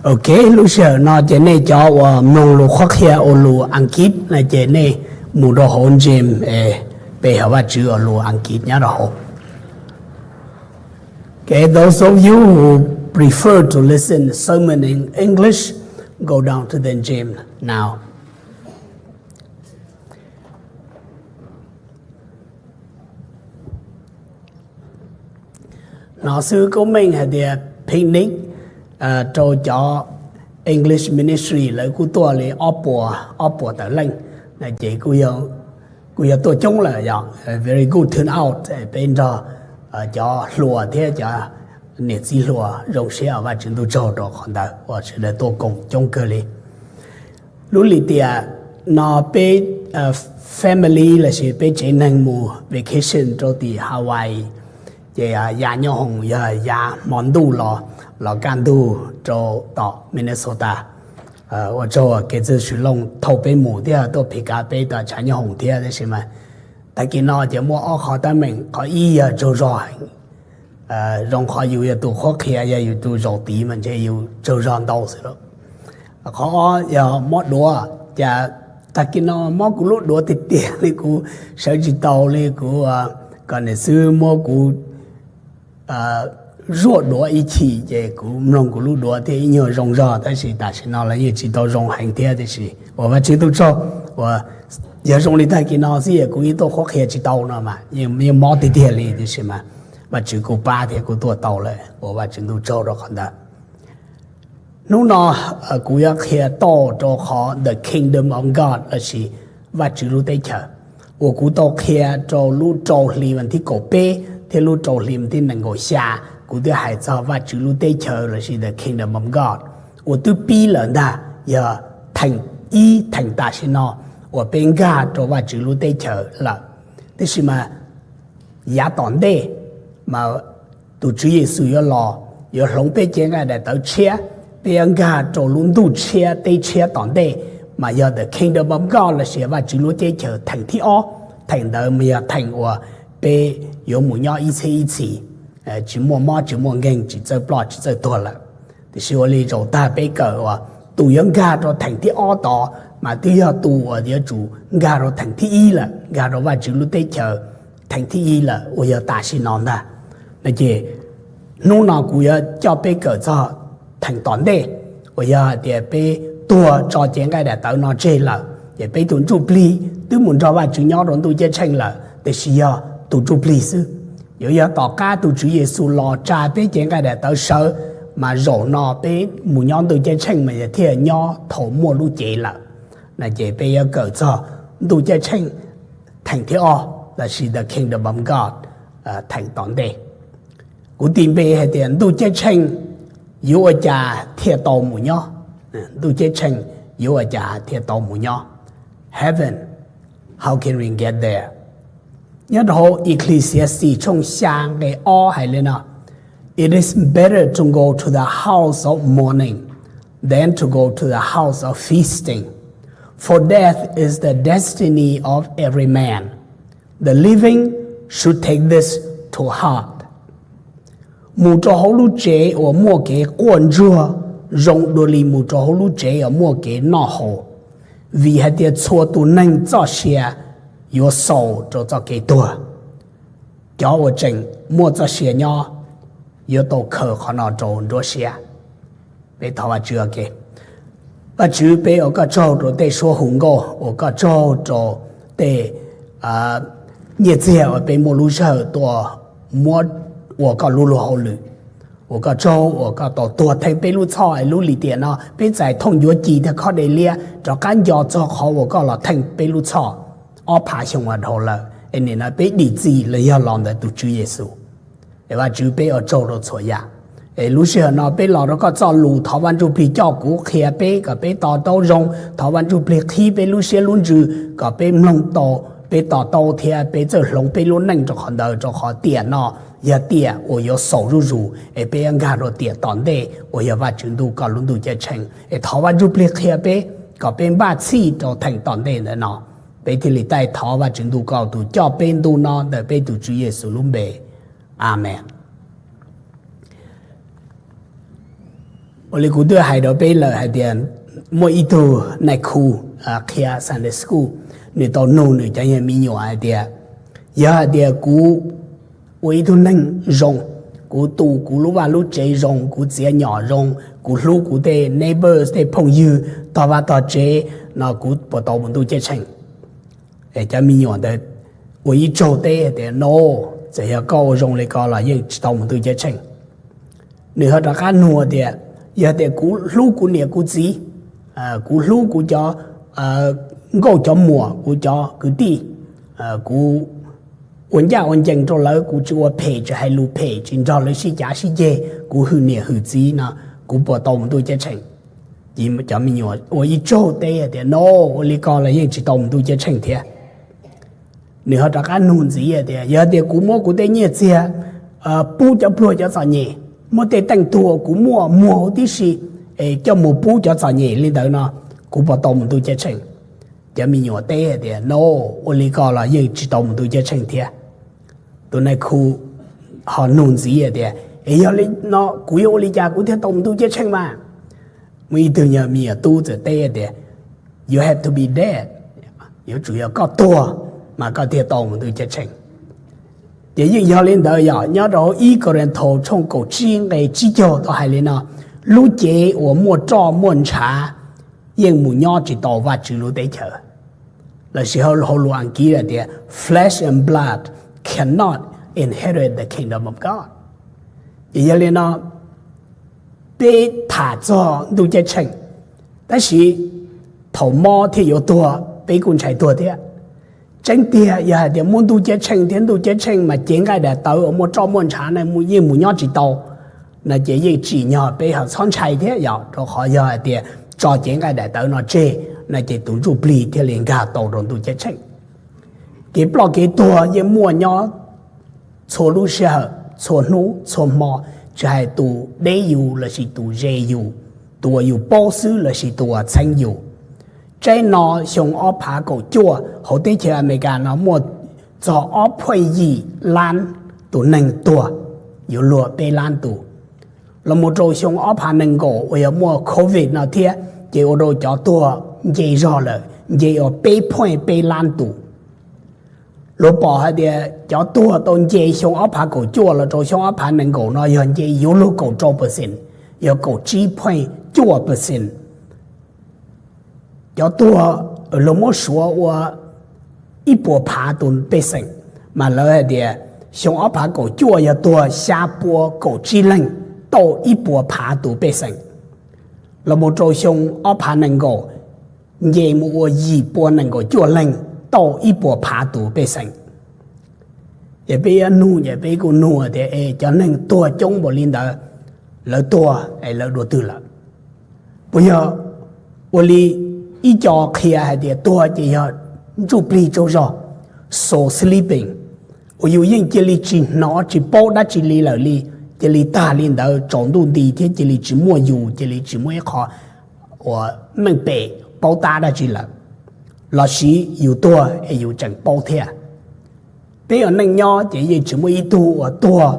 Ok, lub sij hawm no ces nej cov uas mloog lus qhuab qhia ua lus Askiv no ces nej mus rau hauv James es pe hawm Vajtswv ua lus Askiv nyob rau hauv. Okay, those of you who prefer to listen sermon in English, go down to the James now. Hnov xwb, koob meej hais tias picnic rau cov English ministry lawv kuj tuaj li ob puas, ob puas tawm leej no ces kuj yog tuaj coob lawm yog very good turnout, peb nrog cov hluas thiab cov niam txiv hluas zoo siab, Vajtswv ntuj tsaug rau qhov ntawd uas sawv daws tuaj koom coob kawg li. Lub lim tiam no peb family lossis peb tsev neeg mus vacation rau tim Hawaii, ces ya nyob hoom yog ya hmo ntuj los, los kaj ntug rau tom Minnesota. Ua tsaug kev txwj swm looj thauj peb mus thiab tuaj pick up peb tom tshav nyob hoom thiab, tab sis mas tag kis no ces muaj ob qhov teeb meem, qhov ib yog tsaug zog heev, zoo qhov yus yog tus qhuab qhia, yog yus tus zaum tid mas ntshe yus tsaug zog ntau xwb lauj. Qhov ob yog mob duav, cas tag kis no mob kuv lub duav tiag tiag li, kuv sawv tsis tau li, kuv kom niam xwb muab kuv zuaj duav ib chim ces kuv mloog kuv lub duav thiaj ib nyuag zoo zog, tab sis tam sim no los yeej tsis tau zoo heev thiab, tiam sis ua Vajtswv ntuj tsaug uas yog zoo li tag kis no xwb es kuv yeej tuaj qhuab qhia tsis tau no mas, yeej mob tiag tiag li, tiam sis mas Vajtswv kuj pab thiab kuv tuaj tau lawm, ua Vajtswv ntuj tsaug rau qhov ntawd. Hnub no kuv yuav qhia toj rau qhov the kingdom of God lossis Vajtswv lub teb chaws, uas kuv tau qhia rau lub rau hli vas thib kaum peb thiab lub rau hli vas thib nees nkaum xya. Kuv twb hais txog Vajtswv lub teb chaws lossis the kingdom of God uas twb pib lawm ntag, yog theem ib, theem tam sim no uas peb nkag rau Vajtswv lub teb chaws lawm. Tiam sis mas yav tom ntej mas tus Tswv Yexus yuav los, yuav hloov peb cev nqaij daim tawv tshiab, peb yuav nkag rau lub ntuj tshiab teb tshiab tom ntej, mas yog the kingdom of God lossis Vajtswv lub teb chaws theem thib ob. Theem ntawd mas yog theem uas peb yuav mus nyob ib txhiab ib txhis, tsis muaj mob tsis muaj nkeeg, tsis txawj ploj tsis txawj tuag lawm. Tiam sis ua li zaum tag peb kawm uas tus yuav nkag rau theem thib ob tod mas twb yog tus uas yuav tsum nkag rau theem thib ib lawm, nkag rau Vajtswv lub teb chaws theem thib ib lawm uas yog tam sim no ntag. No ces hnub no kuv yuav coj peb kawm txog theem tom ntej, uas yog hais tias peb tuag tso cev nqaij daim tawv no tseg lawm ces peb tus ntsuj plig twb mus nrog Vajtswv nyob rau ntuj ceeb tsheej lawm, tiam sis yog tus ntsuj plig xwb. Yuav yog tom qab tus Tswv Yexus los tsa peb cev nqaij daim tawv sawv, mas zaum no peb mus nyob ntuj ceeb tsheej mas yog thiaj nyob thaum muaj lub cev lawm. No ces peb yuav kawm txog ntuj ceeb tsheej theem thib ob lossis the kingdom of God theem tom ntej. Kuv tis npe hais tias ntuj ceeb tsheej yuav ua cas thiaj tau mus nyob? Ntuj ceeb tsheej yuav ua cas thiaj tau mus nyob? Heaven, how can we get there? Nyob rau hauv Ecclesiastes tshooj xya nqe ob hais li no: It is better to go to the house of mourning than to go to the house of feasting, for death is the destiny of every man. The living should take this to heart. Mus rau hauv lub tsev uas muaj kev quaj ntsuag zoo dua li mus rau hauv lub tsev uas muaj kev noj haus, vim hais tias txhua tus neeg txoj sia yuav xaus rau txoj kev tuag. Cov uas tseem muaj txoj sia nyob yuav tau khaws qhov no rau nruab siab. Peb thov Vajtswv ua ke. Vajtswv, peb ua koj tsaug rau tej suab hu nkauj, ua koj tsaug rau tej nyiaj txiag uas peb muaj lub sij hawm tuaj muab ua koj lub luag hauj lwm. Ua koj tsaug uas koj tau tuag theej peb lub txhoj es lub lim tiam no peb txais thooj yuav ci thiab khob dej liab rov qab nco txog qhov uas koj los theej peb lub txhoj ob phav xyoo uas dhau lawm, es nim no peb dim txim los yog los ntawm tus Tswv Yexus. Es Vajtswv, peb ua tsaug rau txhua yam. Es lub sij hawm no peb los rau koj txoj lus, thov Vaj Ntsujplig coj kuv qhia peb kom peb to taub zoo, thov Vaj Ntsujplig qhib peb lub siab lub ntsws kom peb mloog tau, peb to taub thiab peb txawj hloov peb lub neej rau qhov ntawd, rau qhov tiam no yog tiam uas yuav xaus zuj zus es peb yuav nkag rau tiam tom ntej uas yog Vajtswv ntuj koj lub ntuj ceeb tsheej. Es thov Vaj Ntsujplig qhia peb kom peb npaj txhij rau theem tom ntej ntawd no. Peb thiaj li taij thov Vajtswv ntuj koj tus coj peb ntu no ntawm peb tus Tswv Yexus lub npe. Amees. Ua li kuv twb hais rau peb lawm hais tias muaj ib tug nais khu qhia Sunday school, nws tau nug nws cov me nyuam hais tias, yog hais tias kuv ua ib tug neeg zoo, kuv tu kuv lub vaj lub tsev zoo, kuv txiav nyom zoo, kuv hlub kuv tej neighbors, tej phooj ywg tog vaj tog tsev no, kuv puas tau mus ntuj ceeb tsheej? Cov me nyuam ntawd ua ib tsaug teb tias, no, txawm yog koj ua zoo li ko los yeej tsis tau mus ntuj ceeb tsheej. Nws ho rov qab nug tias, yog tias kuv hlub kuv niam kuv txiv, kuv hlub kuv cov nkauj cov muam, kuv cov kwv tij, kuv ua ncaj ua ncees rau lawv, kuv tsis ua phem, tsis hais lus phem, tsis nrog lawv sib cav sib ceg, kuv hwm niam hwm txiv no, kuv puas tau mus ntuj ceeb tsheej? Cov me nyuam ua ib tsaug teb tias, no, ua li ko los yeej tsis tau mus ntuj ceeb tsheej thiab. Nws ho rov qab nug ntxiv tias, yog tias kuv muab kuv tej nyiaj txiag pub cov pluag cov txom nyem, muab tej teej tug kuv muaj muag huv tib si es coj mus pub cov txom nyem li ntawd no, kuv puas tau mus ntuj ceeb tsheej? Cov me nyuam teb tias, no, ua li ko los yeej tsis tau mus ntuj ceeb tsheej thiab. Tus nais khu ho nug ntxiv tias, es yog li no kuv yuav ua li cas kuv thiaj tau mus ntuj ceeb tsheej mas? Muaj ib tug me nyuam tub txawm teb tias, you have to be dead, yuav tsum yog koj tuag mas koj thiaj tau mus ntuj ceeb tsheej. Ces yeej yog li ntawd, yog nyob rau hauv ib Kauleethaus tshooj kaum tsib nqe tsib caug tau hais li no, lub cev uas muaj roj muaj ntshav yeej mus nyob tsis tau Vajtswv lub teb chaws. Lossis hauv lus Askiv tias, flesh and blood cannot inherit the kingdom of God. Ces yog li no, peb tham txog ntuj ceeb tsheej, tab sis thaum mob thiab yuav tuag peb kuj ntshai tuag thiab. Tseeb tiag yog hais tias muaj ntuj ceeb tsheej thiab ntuj ceeb tsheej mas cev nqaij daim tawv uas muaj roj muaj ntshav na yeej mus nyob tsis tau, no ces yeej tsim nyog peb ho txhob ntshai thiab, yog rau qhov yog hais tias tso cev nqaij daim tawv no tseg, no ces tus ntsuj plig thiaj li nkag tau rau ntuj ceeb tsheej. Kev ploj kev tuag yeej muaj nyob txhua lub sij hawm, txhua hnub txhua hmo, tsis hais tus deb yus lossis tus ze yus, tus uas yus paub xwb lossis tus uas txheeb yus. Tsaib no xyoo ob phav kaum cuaj hauv teb chaws Amelikas no muaj txog ob phav yim lab tus neeg tuag, yuav luag peb lab tus. Los mus rau xyoo ob phav nees nkaum uas yog muaj covid no thiab, ces ua rau cov tuag nce zog lawm, nce ua peb phav peb lab tus. Luag pom hais tias cov tuag tau nce xyoo ob phav kaum cuaj los rau xyoo ob phav nees nkaum no yog nce yuav luag kaum rau percent, yog kaum tsib phav cuaj percent. Cov tuag luag muab suav ua ib puas phav tus pej xeem, mas lawv hais tias xyoo ob phav kaum cuaj yog tuag xya pua kaum tsib leeg tau ib puas phav tus pej xeem. Los mus rau xyoo ob phav nees nkaum, nce mus ua yim pua nees nkaum cuaj leeg tau ib puas phav tus pej xeem. Ces peb yuav nug ces peb kuj nug tias, es cov neeg tuag coob npaum li ntawd, lawv tuag es lawv dua twg lawm? Puas yog ua li ib co qhia hais tias tuag ces yog ntsuj plig tsaug zog, soul sleeping, uas yus yeej cia li tsis hnov tsis paub dab tsi li lawm li, cia li tag li ntawd tsaus ntuj nti thiab cia li tsis muaj yus, cia li tsis muaj ib qho uas meej pem paub tab dab tsi lawm, lossis yus tuag es yus tseem paub thiab? Peb ua neej nyob ces yeej tsis muaj ib tug uas tuag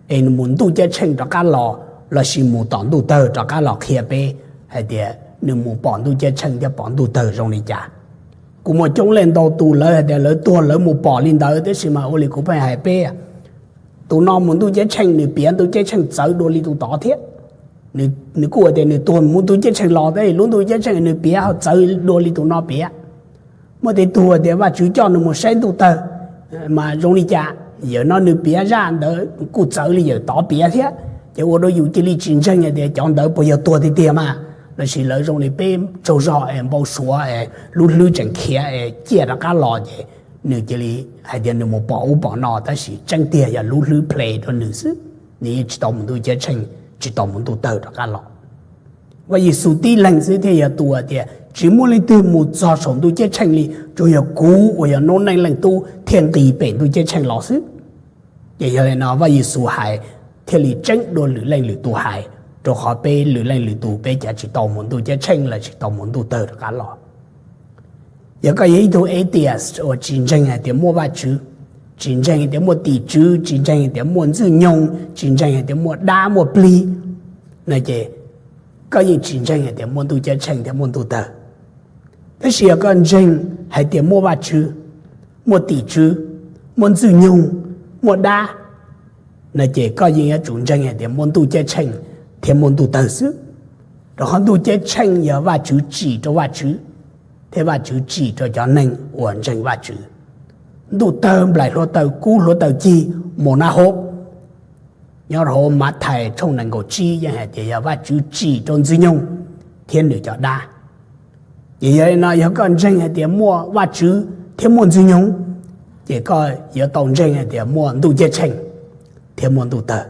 es nws mus ntuj ceeb tsheej rov qab los, lossis mus tom ntuj tawg rov qab los qhia peb hais tias nws mus pom ntuj ceeb tsheej thiab pom ntuj tawg zoo li cas. Kuv muaj coob leej ntau tus lawv hais tias lawv tuag lawv mus pom li ntawd, tab sis mas ua li kuv pheej hais peb, tus no mus ntuj ceeb tsheej nws piav ntuj ceeb tsheej txawv dua li tus tod thiab. Nws kuj hais tias nws tuag mus ntuj ceeb tsheej los, tab sis lub ntuj ceeb tsheej nws piav ho txawv dua li tus no piav. Muaj tej tug tias Vajtswv coj nws mus saib ntuj tawg mas zoo li cas, yawm no nws piav zaj ntawd kuj txawv li yawm tod piav thiab. Ces ua rau yus cia li tsis ntseeg hais tias cov ntawd puas yog tuag tiag tiag mas, lossis lawv zoo li peb tsaug zog es npau suav es lub hlwb tseem khiav es ciaj rov qab los ces nws cia li hais tias nws mus pom ub pom no, tab sis tseeb tiag yog lub hlwb play rau nws xwb, nws yeej tsis tau mus ntuj ceeb tsheej, tsis tau mus ntuj tawg rov qab los. Vaj Yexus tib leeg xwb thiaj yog tus hais tias tsis muaj leej twg mus txog saum ntuj ceeb tsheej li, tsuas yog kuv uas yog noob neej leej tub thiaj nqis pem ntuj ceeb tsheej los xwb. Ces yog li no Vaj Yexus hais thiaj li tseeb dua lwm leej lwm tus hais, rau qhov peb lwm leej lwm tus peb cav tsis tau mus ntuj ceeb tsheej los tsis tau mus ntuj tawg rov qab los. Yog koj yog ib tug atheist uas tsis ntseeg hais tias muaj Vajtswv, tsis ntseeg hais tias muaj tim tswv, tsis ntseeg hais tias muaj ntxwg nyoog, tsis ntseeg hais tias muaj dab muaj plig, no ces koj yeej tsis ntseeg hais tias muaj ntuj ceeb tsheej thiab muaj ntuj tawg. Tab sis yog koj ntseeg hais tias muaj Vajtswv, muaj tim tswv, muaj Ntxwg Nyoog, muaj dab, no ces koj yeej yuav tsum ntseeg hais tias muaj ntuj ceeb tsheej thiab muaj ntuj tawg xwb. Rau qhov ntuj ceeb tsheej yog Vajtswv tsim rau Vajtswv, thiab Vajtswv tsim rau cov neeg uas ntseeg Vajtswv. Ntuj tawg, nplaim hluav taws kub hluav taws cig, mus nab hob, nyob rau hauv Mathais tshooj nees nkaum tsib yeej hais tias yog Vajtswv tsim rau Ntxwg Nyoog thiab nws cov dab. Ces yog li no yog koj ntseeg hais tias muaj Vajtswv thiab muaj Ntxwg Nyoog, ces koj yuav tau ntseeg hais tias muaj ntuj ceeb tsheej thiab muaj ntuj tawg.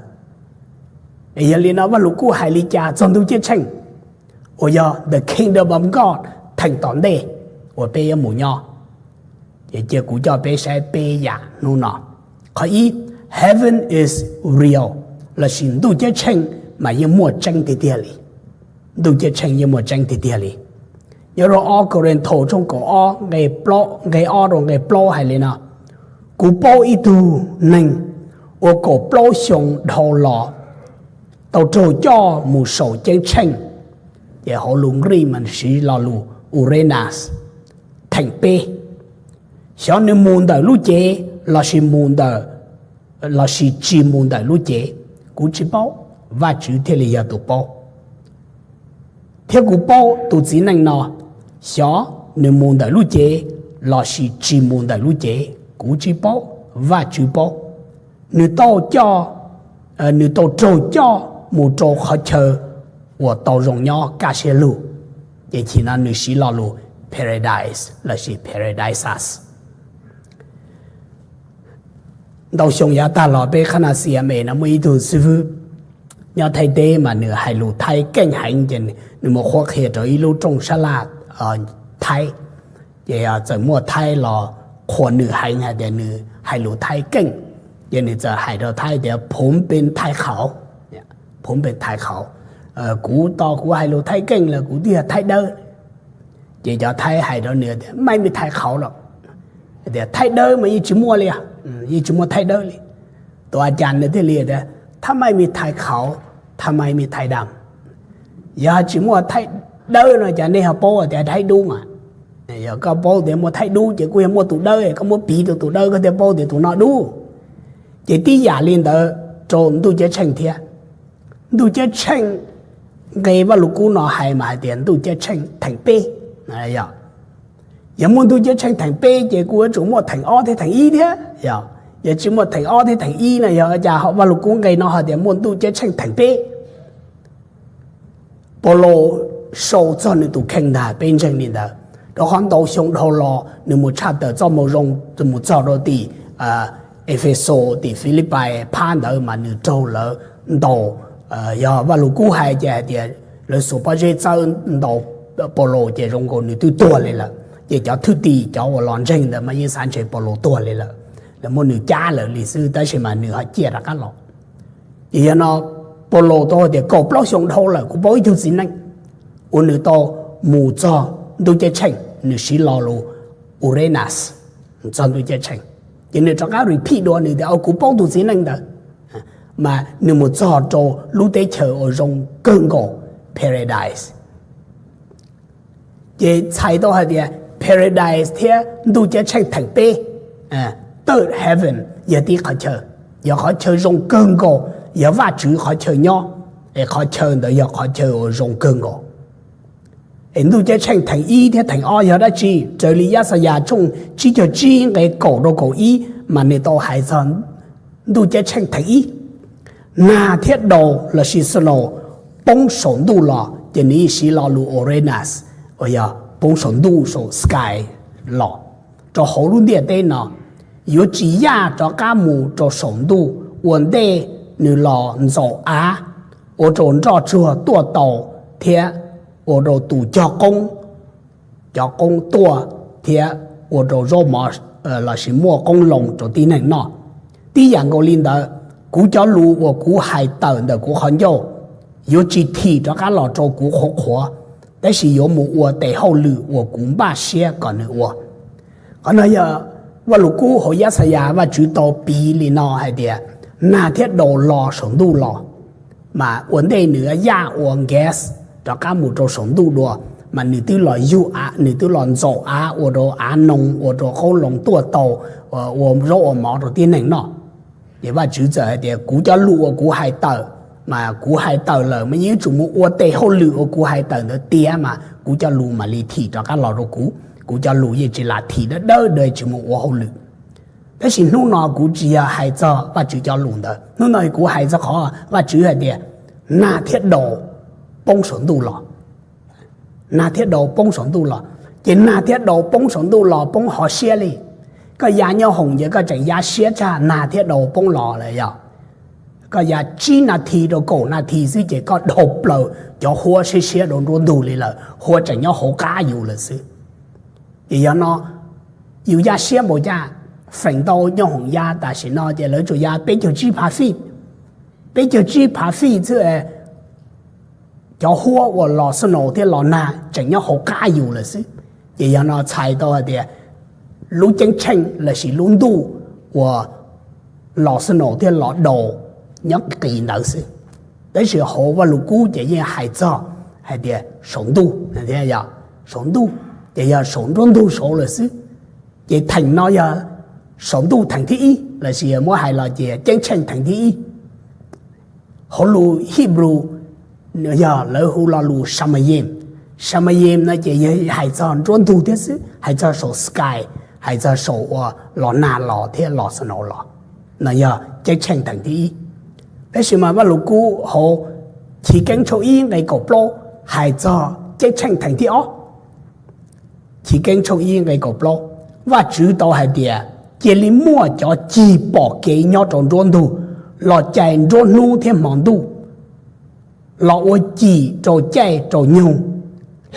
Yog li no Vajluskub hais li cas txog ntuj ceeb tsheej uas yog the kingdom of God theem tom ntej uas peb yuav mus nyob? Ces cia kuv coj peb saib peb yam hnub no. Qhov ib, heaven is real, lossis ntuj ceeb tsheej mas yeej muaj tseeb tiag tiag li. Ntuj ceeb tsheej yeej muaj tseeb tiag tiag li. Nyob rau ob Kauleethaus tshooj kaum ob nqe ob rau nqe plaub hais li no: Kuv paub ib tug neeg uas kaum plaub xyoo dhau los tau raug coj mus saum ceeb tsheej, ces hauv lus Nplog mas siv lo lus Uranus, theem peb. Xyov nws mus ntawm lub cev lossis mus ntawm, lossis tsis mus ntawm lub cev, kuv tsis paub, Vajtswv thiaj li yog tus paub. Thiab kuv paub tus txiv neej no, xyov nws mus ntawm lub cev lossis tsis mus ntawm lub cev kuv tsis paub, Vajtswv paub. Nws tau coj, nws tau raug coj mus rau qhov chaw uas tau zoo nyob kaj siab lug, ces chim no nws siv lo lus paradise lossis paradises. Ntau xyoo yav tag los peb qhab na xia me no muaj ib tug xib fwb nyob Thaib teb mas nws hais lus Thaib keej heev, ces nws mus qhuab qhia rau ib lub rooj sab laj Thaib, ces txawm muaj Thaib los qhuas nws heev hais tias nws hais lus Thaib keej, ces nws txawm hais rau Thaib tias ผมเป็นไทยขาว, ผมเป็นไทยขาว, kuv tos kuv hais lus Thaib keej los kuv twb yog Thaib dawb. Ces cov Thaib hais rau nws tias ไม่มีไทยขาวหรอก, tias Thaib dawb mas yeej tsis muaj li, yeej tsis muaj Thaib dawb li. Tus a cas nws thiaj li tias ถ้าไม่มีไทยขาว ทำไมมีไทยดำ? Yog tsis muaj Thaib dawb no cas nej ho paub tias Thaib dub mas? Yog koj paub tias muaj Thaib dub ces kuj yog muaj tus dawb, koj muab piv tus tus dawb koj thiaj paub tias tus no dub. Ces tib yam li ntawd rau ntuj ceeb tsheej thiab. Ntuj ceeb tsheej, nqe Vajluskub no hais mas hais tias ntuj ceeb tsheej theem peb. Yog muaj ntuj ceeb tsheej theem peb ces kuj yuav tsum muaj theem ob thiab theem ib thiab. Yog, yog tsis muaj theem ob thiab theem ib no yog cas Vajluskub nqe no hais tias muaj ntuj ceeb tsheej theem peb? Paulus sau txog nws tus kheej ntag, peb ntseeg li ntawd, rau qhov ntau xyoo dhau los nws mus tshaj tawm txoj moo zoo mus txog rau tim Efexus, tim Filipais phab ntawd mas nws raug lawv ntaus. Yog Vajluskub hais ces hais tias lawv xuas pob zeb txawb ntaus Paulus ces zoo nkaus nws twb tuag li lawm, ces cov thwj tim cov uas los ntseeg ntawd mas yeej xav ntshe Paulus tuag li lawm, lawv muab nws cab lawm li xwb, tab sis mas nws ho ciaj rov qab los. Ces yog no Paulus tau hais tias kaum plaub xyoo dhau lawm kuv paub ib tug txiv neej uas nws tau mus txog ntuj ceeb tsheej, nws siv lo lus Uranus, txog ntuj ceeb tsheej. Ces nws rov qab repeat dua nws tias kuv paub tus txiv neej ntawd, mas nws mus txog rau lub teb chaws uas zoo kawg nkaus, paradise. Ces txhais tau hais tias paradise thiab ntuj ceeb tsheej theem peb, third heaven, yog tib qhov chaw, yog qhov chaw zoo kawg nkaus, yog Vajtswv qhov chaw nyob, es qhov chaw ntawd yog qhov chaw uas zoo kawg nkaus. Es ntuj ceeb tsheej theem ib thiab theem ob yog dab tsi? Raws li Yaxayas tshooj tsib caug tsib nqe kaum rau kaum ib mas nws tau hais txog ntuj ceeb tsheej theem ib. Nag thiab daus lossis snow poob saum ntuj los ces nws yeej siv lo lus Uranus, uas yog poob saum ntuj, saum sky los rau hauv lub ntiaj teb no, yuav tsis yaj rov qab mus rau saum ntuj ua ntej nws los ntxaum av, ua rau nroj tsuag tuaj tau thiab ua rau tus cog qoob, cov qoob tuaj thiab ua rau zaub mov lossis muaj qoob loo rau tib neeg noj. Tib yam nkaus li ntawd, kuv cov lus uas kuv hais tawm ntawm kuv qhov ncauj yuav tsis thim rov qab los rau kuv qhuav qhuav, tab sis yuav mus ua tes hauj lwm uas kuv npaj siab kom nws ua. Qhov no yog Vajluskub hauv Yaxayas Vajtswv tau piv li no hais tias nag thiab daus los saum ntuj los, mas ua ntej nws yaj ua gas rov qab mus rau saum ntuj dua, mas nws twb los yug av, nws twb los ntxaum av ua rau av noo, ua rau qoob loo tuaj tau, ua zaub ua mov rau tib neeg noj. Ces Vajtswv txawm hais tias, kuv cov lus uas kuv hais tawm, mas kuv hais tawm lawm mas yeej yuav tsum mus ua tes hauj lwm uas kuv hais tawm ntawd tiav mas kuv cov lus mam li thim rov qab los rau kuv, kuv cov lus yeej tsis lam thim dawb dawb, tsis mus ua hauj lwm. Tab sis hnub no kuv tsis yog hais txog Vajtswv cov lus ntawd, hnub no kuv hais txog qhov Vajtswv hais tias, nag thiab daus poob saum ntuj los. Nag thiab daus poob saum ntuj los. Ces nag thiab daus poob saum ntuj los poob hov siab li. Koj ya nyob hoom ces koj tseem ya siab tshaj nag thiab daus poob los lawm yog. Koj ya tsib nas this rau kaum nas this xwb ces koj daus plaws cov huab siab siab rau nruab ntug li lawm, huab tseem nyob hauv qab yus lawm xwb. Ces yog no yus ya siab npaum cas, feem ntau nyob hoom ya tam sim no ces lawv tsuas ya peb caug tsib phav fij, peb caug tsib phav fij xwb, cov huab uas los snow thiab los nag tseem nyob hauv qab yus lawm xwb. Ces yog no txhais tau hais tias lub ceeb tsheej lossis lub ntuj uas los snow thiab los daus nyob qis ntawd xwb. Tab sis hauv Vajluskub ces yeej hais txog hais tias saum ntuj, saum ntuj ces yog saum nruab ntug saud lawm xwb. Ces theem no yog saum ntuj theem thib ib lossis muab hais los ces ceeb tsheej theem thib ib. Hauv lus Hebrew yog lawv hu lo lus shamayim. Shamayim no ces yog hais txog nruab ntug thiab xwb, hais txog saum sky, hais txog saum uas los nag los thiab los snow los, no yog ceeb tsheej theem thib ib. Tab sis mas Vajluskub hauv Chiv Keeb tshooj ib nqe kaum plaub hais txog ceeb tsheej theem thib ob. Chiv Keeb tshooj ib nqe kaum plaub, Vajtswv tau hais tias, cia li muaj cov cig pom kev nyob rau nruab ntug, los cais nruab hnub thiab hmo ntuj, los ua cim rau caij rau nyoog,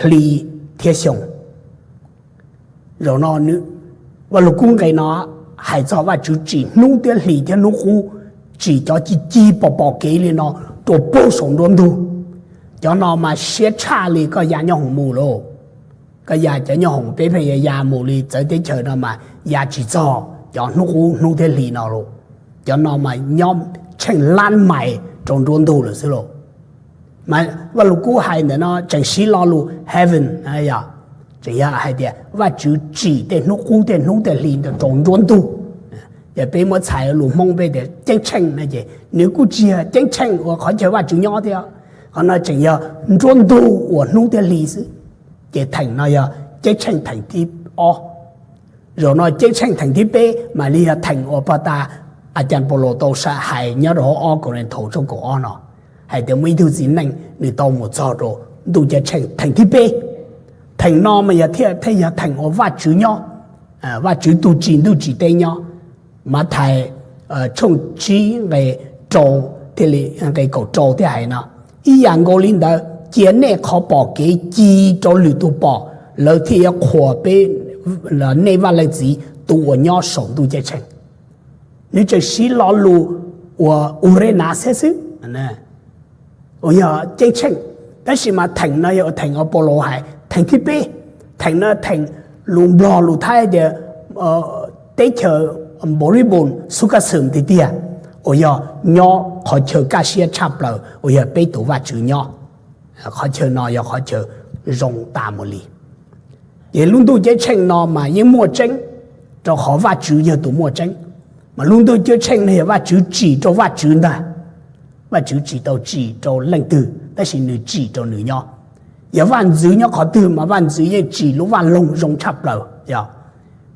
hli thiab xyoo. Zaum no Vajluskub nqe no hais txog Vajtswv tsim hnub thiab hli thiab hnub qub, tsim cov cig cig pom pom kev li no rau puag saum nruab ntug. Cov no mas siab tshaj li koj ya nyob hoom mus lauj. Koj ya cov nyob hoom peb pheej ya ya mus li txawv teb chaws no mas ya tsis txog cov hnub qub hnub thiab hli no lauj. Cov no mas nyob tsheej lab mais rau nruab ntug lawm xwb lauj. Mas Vajluskub hais ntawm no tseem siv lo lus heaven, tseem yog hais tias Vajtswv tsim tej hnub qub tej hnub tej hli ntawd rau nruab ntug. Yog peb muab txhais lus Hmoob peb tias ceeb tsheej no ces nws kuj tsis yog ceeb tsheej uas qhov chaw Vajtswv nyob thiab. Qhov no tseem yog nruab ntug uas hnub thiab hli xwb. Ces theem no yog ceeb tsheej theem thib ob. Zaum no ceeb tsheej theem thib peb mam li yog theem uas pog tas a cas Paulus tau hais nyob rau hauv ob Kauleethaus tshooj kaum ob no, hais tias muaj ib tug txiv neej nws tau mus txog rau ntuj ceeb tsheej theem thib peb. Theem no mas yog thiaj yog theem uas Vajtswv nyob, Vajtswv tus tsim ntuj tsim teb nyob. Mathais tshooj tsib nqe rau thiaj li nqe kaum rau thiaj hais no, ib yam nkaus li ntawd cia nej qhov pom kev ci rau lwm tus pom, lawv thiaj yuav qhuas peb, nej Vaj Leej Txiv tus uas nyob saum ntuj ceeb tsheej. Nws tseem siv lo lus uas Urenas thiab xwb, uas yog ceeb tsheej. Tab sis mas theem no yog theem uas Paulus hais theem thib peb. Theem no theem lus Nplog lus Thaib tias teb chaws npau rib npus xub kab xwm tiag tiag, uas yog nyob qhov chaw kaj siab tshaj plaws uas yog peb tus Vajtswv nyob. Qhov chaw no yog qhov chaw zoo tas mus li. Ces lub ntuj ceeb tsheej no mas yeej muaj tseeb, rau qhov Vajtswv yog tus muaj tseeb. Mas lub ntuj ceeb tsheej no yog Vajtswv tsim rau Vajtswv ntag. Vajtswv tsis tau tsim rau leej twg, tab sis nws tsim rau nws nyob. Yog vaj ntxwv nyob qhov twg mas vaj ntxwv yeej tsim lub vaj loog zoo tshaj plaws, yog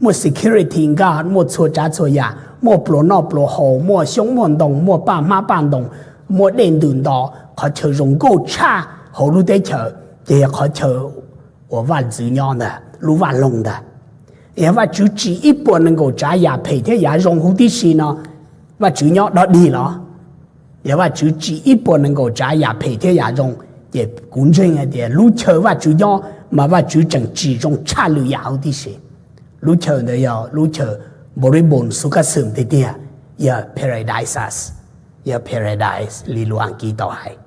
muaj security guard, muaj txhua tsav txhua yam, muaj pluas noj pluas haus, muaj xyoob muaj ntoo, muaj paj hmab paj ntoo, muaj dej ntws nto, qhov chaw zoo nkauj tshaj hauv lub teb chaws ces yog qhov chaw uas vaj ntxwv nyob ntag, lub vaj loog ntag. Yog Vajtswv tsim ib puas nees nkaum tsav yam phem thiab yam zoo huv tib si no, Vajtswv nyob dog dig los? Yog Vajtswv tsim ib puas nees nkaum tsav yam phem thiab yam zoo, ces kuv ntseeg hais tias lub chaw Vajtswv nyob mas Vajtswv tseem tsim zoo tshaj lwm yam huv tib si. Lub chaw ntawd yog lub chaw npau rib npus xub kab xwm tiag tiag, yog paradise, yog paradise li lus Askiv tau hais.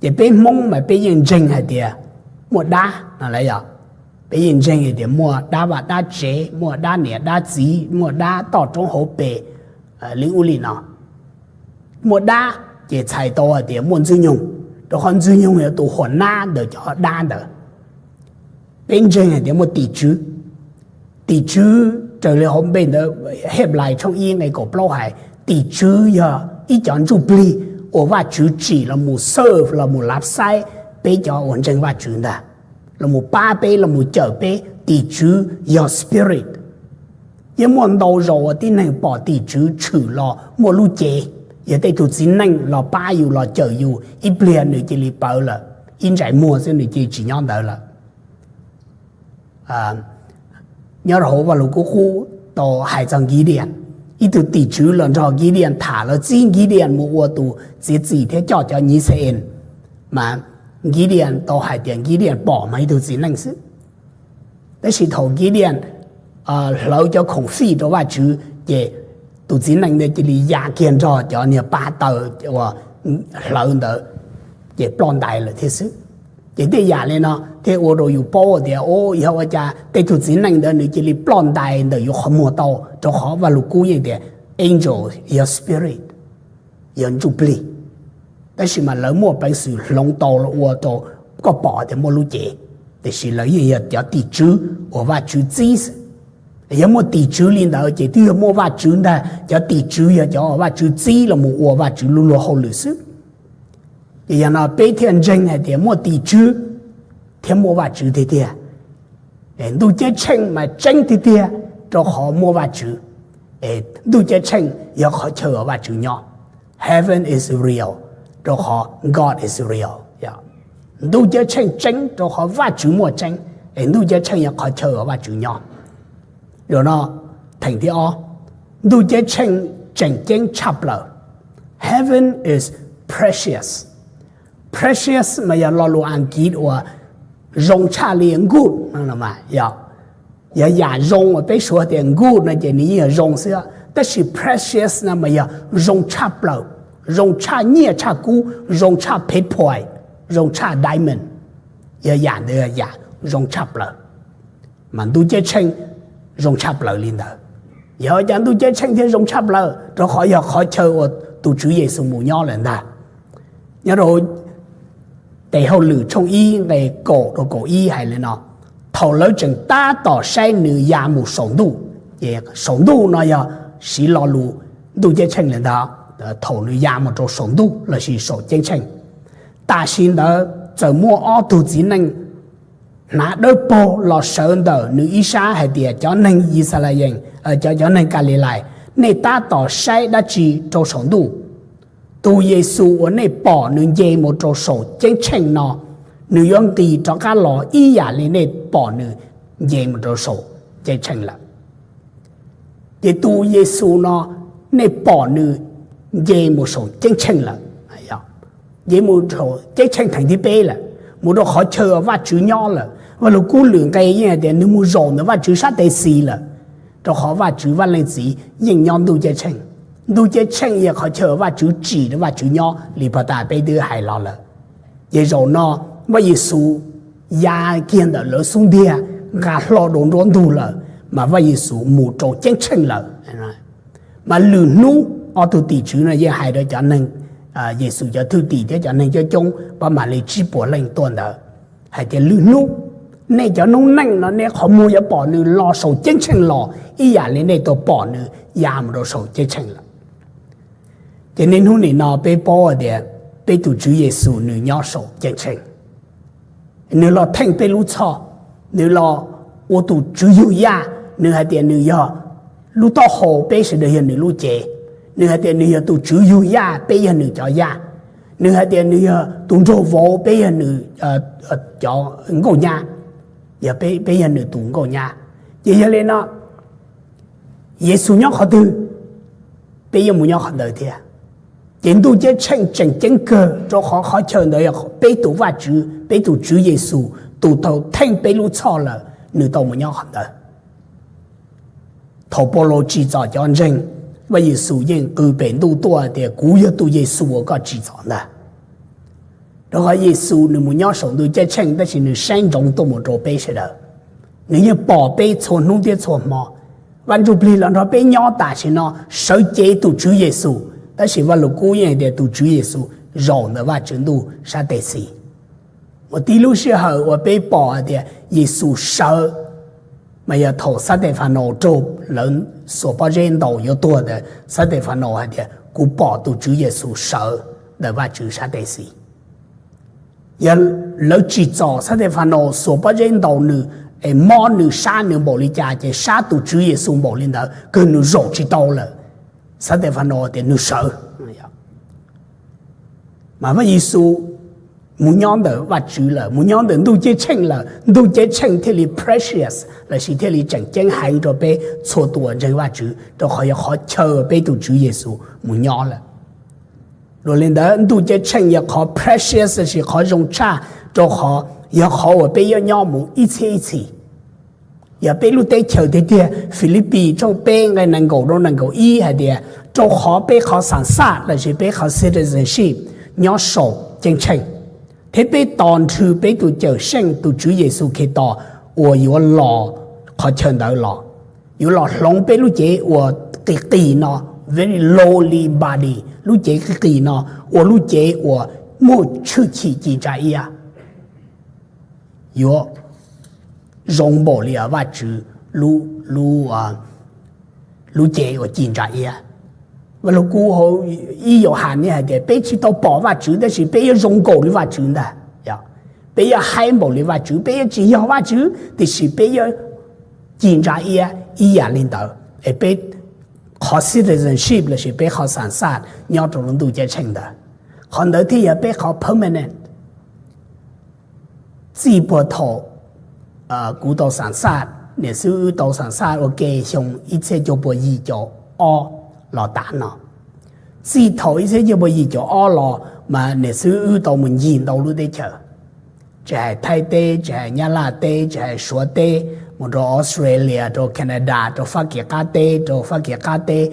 Ces peb Hmoob mas peb yeej ntseeg hais tias muaj dab no las, yog peb yeej ntseeg hais tias muaj dab vaj dab tsev, muaj dab niam dab txiv, muaj dab toj roob hauv pes, li ub li no. Muaj dab ces txhais tau hais tias muaj Ntxwg Nyoog, Rau qhov Ntxwg Nyoog yog tus huam nab ntawm cov dab ntawd. Peb ntseeg hais tias muaj tim tswv. Tim tswv raws li hauv npe ntawd, Henplais tshooj ib nqe kaum plaub hais, tim tswv yog ib cov ntsuj plig uas Vajtswv tsim los mus serve, los mus lav xaib peb cov uas ntseeg Vajtswv ntag, los mus pab peb, los mus cawm peb. Tim tswv yog spirit. Yeej muaj ntau zaus uas tib neeg pom tim tswv tshwm los muaj lub cev, yog tej tug txiv neej los pab yus, los cawm yus, ib pliag nws cia li pawv lawm, ib ntsais muag xwb nws cia li tsis nyob ntawd lawm. Nyob rau hauv Vaj Lug Kub Qub tau hais txog Gideon, ib tug tim tswv los nrog Gideon tham, los txib Gideon mus ua tus txiav txim thiab coj cov Yixalayees, mas Gideon tau hais tias Gideon pom mas ib tug txiv neej xwb. Tab sis thaum Gideon hlawv cov khoom fij rau Vajtswv ces tus txiv neej ntawd cia li ya kiag nrog cov niag pab taws uas hlawv ntawd ces ploj ntais lawm thiab xwb. Ces tej yam li no thiaj ua rau yus paub tias, o, yog ua cas tej tug txiv neej ntawd nws cia li ploj ntais ntawm yus qhov muag tau, rau qhov Vaj Lug Kub yeej tias angel yog spirit, yog ntsuj plig. Tab sis mas lawv muaj peev xwm hloov tau los ua rau koj pom tias muaj lub cev, tiam sis lawv yeej yog cov tim tswv uas Vajtswv txib xwb. Yog muaj tim tswv li ntawd ces twb yog muaj Vajtswv ntag, cov tim tswv yog cov uas Vajtswv txib los mus ua Vajtswv lub luag hauj lwm xwb. Ces yog no peb thiaj ntseeg hais tias muaj tim tswv thiab muaj Vajtswv tiag tiag. Ntuj Ceeb Tsheej mas tseeb tiag tiag, rau qhov muaj Vajtswv. Ntuj Ceeb Tsheej yog qhov chaw uas Vajtswv nyob. Heaven is real, rau qhov God is real. Ntuj Ceeb Tsheej tseeb rau qhov Vajtswv muaj tseeb, es Ntuj Ceeb Tsheej yog qhov chaw uas Vajtswv nyob. Yog no, theem thib ob, Ntuj Ceeb Tsheej tseem ceeb tshaj plaws. Heaven is precious. Precious mas yog lo lus Askiv uas zoo tshaj li good no. Yog yam zoo uas peb suav tias good no ces nws yeej yog zoo xwb, tab sis precious no mas yog zoo tshaj plaws, zoo tshaj nyiaj tshaj kub, zoo tshaj phev phuais, zoo tshaj diamond. Yog yam ntawd yog yam zoo tshaj plaws. Mas Ntuj Ceeb Tsheej zoo tshaj plaws li ntawd. Yog ua cas Ntuj Ceeb Tsheej thiaj zoo tshaj plaws? Rau qhov yog qhov chaw uas tus Tswv Yexus mus nyob lawm ntag. Nyob rau Tes Hauj Lwm tshooj ib nqe kaum rau kaum ib hais li no: Thaum lawv tseem tab tom saib nws ya mus saum ntuj. Ces saum ntuj no yog siv lo lus Ntuj Ceeb Tsheej lawm ntag, thaum nws ya mus rau saum ntuj lossis saum ceeb tsheej. Tam sim ntawd txawm muaj ob tug txiv neej hnav dawb paug los sawv ntawm nws ib sab hais tias, Cov neeg Yixalayees, cov, cov neeg Kalilais, nej tab tom saib dab tsi rau saum ntuj? Tus Yexus uas nej pom nws nce mus rau saum ceeb tsheej no, nws yuav nqis rov qab los ib yam li nej pom nws nce mus rau saum ceeb tsheej lawm. Ces tus Yexus no nej pom nws nce mus saum ceeb tsheej lawm, nce mus saum ceeb tsheej theem thib peb lawm, mus rau qhov chaw Vajtswv nyob lawm. Vaj Lug Kub lwm nqe yeej hais tias nws mus zaum ntawm Vajtswv sab tes xis lawm, rau qhov Vajtswv Vaj Leej Txiv yeej nyob Ntuj Ceeb Tsheej. Ntuj Ceeb Tsheej yog qhov chaw Vajtswv tsim rau Vajtswv nyob li pog tas peb twb hais los lawm. Ces zaum no Vaj Yexus ya kiag ntawm lawv xub ntiag, nqa hlo rau nruab ntug lawm, mas Vaj Yexus mus rau ceeb tsheej lawm. Mas lwm hnub ob tug tim tswv no yeej hais rau cov neeg, Yexus cov thwj tim thiab cov neeg coob coob pab mam li tsib puas leej tuaj ntawd, hais tias, Lwm hnub nej cov noob neej no nej qhov muag yuav pom nws los saum ceeb tsheej los ib yam li nej tau pom nws ya mus rau saum ceeb tsheej lawm. Ces niaj hnub nim no peb paub hais tias peb tus Tswv Yexus nws nyob saum ceeb tsheej. Nws los theej peb lub txhoj, nws los ua tus Tswv Yug Yaj, nws hais tias nws yog lub taub hau, peb sawv daws yog nws lub cev. Nws hais tias nws yog tus Tswv Yug Yaj, peb yog nws cov yaj. Nws hais tias nws yog tus nraug vauv, peb yog nws cov nkauj nyab, yog peb, peb yog nws tus nkauj nyab. Ces yog li no, Yexus nyob qhov twg, peb yeej mus nyob qhov ntawd thiab. Ces Ntuj Ceeb Tsheej tseem ceeb kawg, rau qhov qhov chaw ntawd yog peb tus Vajtswv, peb tus Tswv Yexus, tus tau theej peb lub txhoj lawm, nws tau mus nyob qhov ntawd. Thaum Paulus tsim txom cov ntseeg, Vaj Yexus yeej qw pem ntuj tuaj tias, Kuv yog tus Yexus uas koj tsim txom ntag. Rau qhov Yexus nws mus nyob saum Ntuj Ceeb Tsheej tab sis nws saib ntsoov tuaj mus rau peb sawv daws. Nws yeej pom peb txhua hnub thiab txhua hmo. Vaj Ntsujplig los nrog peb nyob tam sim no, sawv cev tus Tswv Yexus, tab sis Vaj Lug Kub yeej hais tias tus Tswv Yexus zaum ntawm Vajtswv ntuj sab tes xis. Mus tib lub sij hawm uas peb pom hais tias Yexus sawv, mas yog thaum Xab Tes Fas Naus raug lawv xuas pob zeb ntaus yuav tuag ntawd, Xab Tes Fas Naus hais tias, kuv pom tus Tswv Yexus sawv ntawm Vajtswv sab tes xis. Yog lawv tsim txom Xab Tes Fas Naus xuas pob zeb ntaus nws, es mob nws, sab nws npaum li cas, ces sab tus Tswv Yexus npaum li ntawd, kawg nws zaum tsis tau lawm. Xab Tes Fas Naus tias nws sawv. Mas Vaj Yexus mus nyob ntawm Vajtswv lawm, mus nyob ntawm ntuj ceeb tsheej lawm, ntuj ceeb tsheej thiaj li precious lossis thiaj li tseem ceeb heev rau peb txhua tus uas ntseeg Vajtswv, rau qhov yog qhov chaw peb tus Tswv Yexus mus nyob lawm. Dua li ntawd, ntuj ceeb tsheej yog qhov precious lossis qhov zoo tshaj, rau qhov yog qhov uas peb yuav nyob mus ib txhiab ib txhis. Yog peb lub teb chaws tiag tiag, Filipis tshooj peb nqe nees nkaum rau nees nkaum ib hais tias, rau qhov peb qhov xam xaj lossis peb qhov citizenship nyob saum ceeb tsheej, thiab peb tos nrhw peb tus Cawmseej tus Tswv Yexus Khetos uas yuav los qhov chaw ntawd los, yuav los hloov peb lub cev uas qis qis no, very lowly body, lub cev qis qis no ua lub cev uas muaj tshwj chim ci ntsa iab, yuav zoo npaum li Vajtswv lub cev uas ci ntsa iab. Vaj Lug Kub hauv ib Yauhas hais tias peb tsis tau pom Vajtswv tab sis peb yuav zoo nkaus li Vajtswv ntag. Peb yuav haib npaum li Vajtswv, peb yuav tsis yog Vajtswv tiam sis peb yuav ci ntsa iab ib yam li ntawd, es peb qhov citizenship lossis peb qhov xam xaj nyob rau lub ntuj ceeb tsheej ntawd. Qhov ntawd thiaj yog peb qhov permanent. Txij puag thaum kuv tau xam xaj, niam xib wb tau xam xaj ua ke xyoo ib txhiab cuaj puas yim caum ob los tas no, txij thaum ib txhiab cuaj puas yim caum ob los mas niam xib wb tau mus ncig ntau lub teb chaws, tsis hais Thaib teb, tsis hais Nyab Laj teb, tsis hais Suav teb, mus rau Australia, rau Canada, rau Fab Kis qab teb, rau Fab Kis qab teb,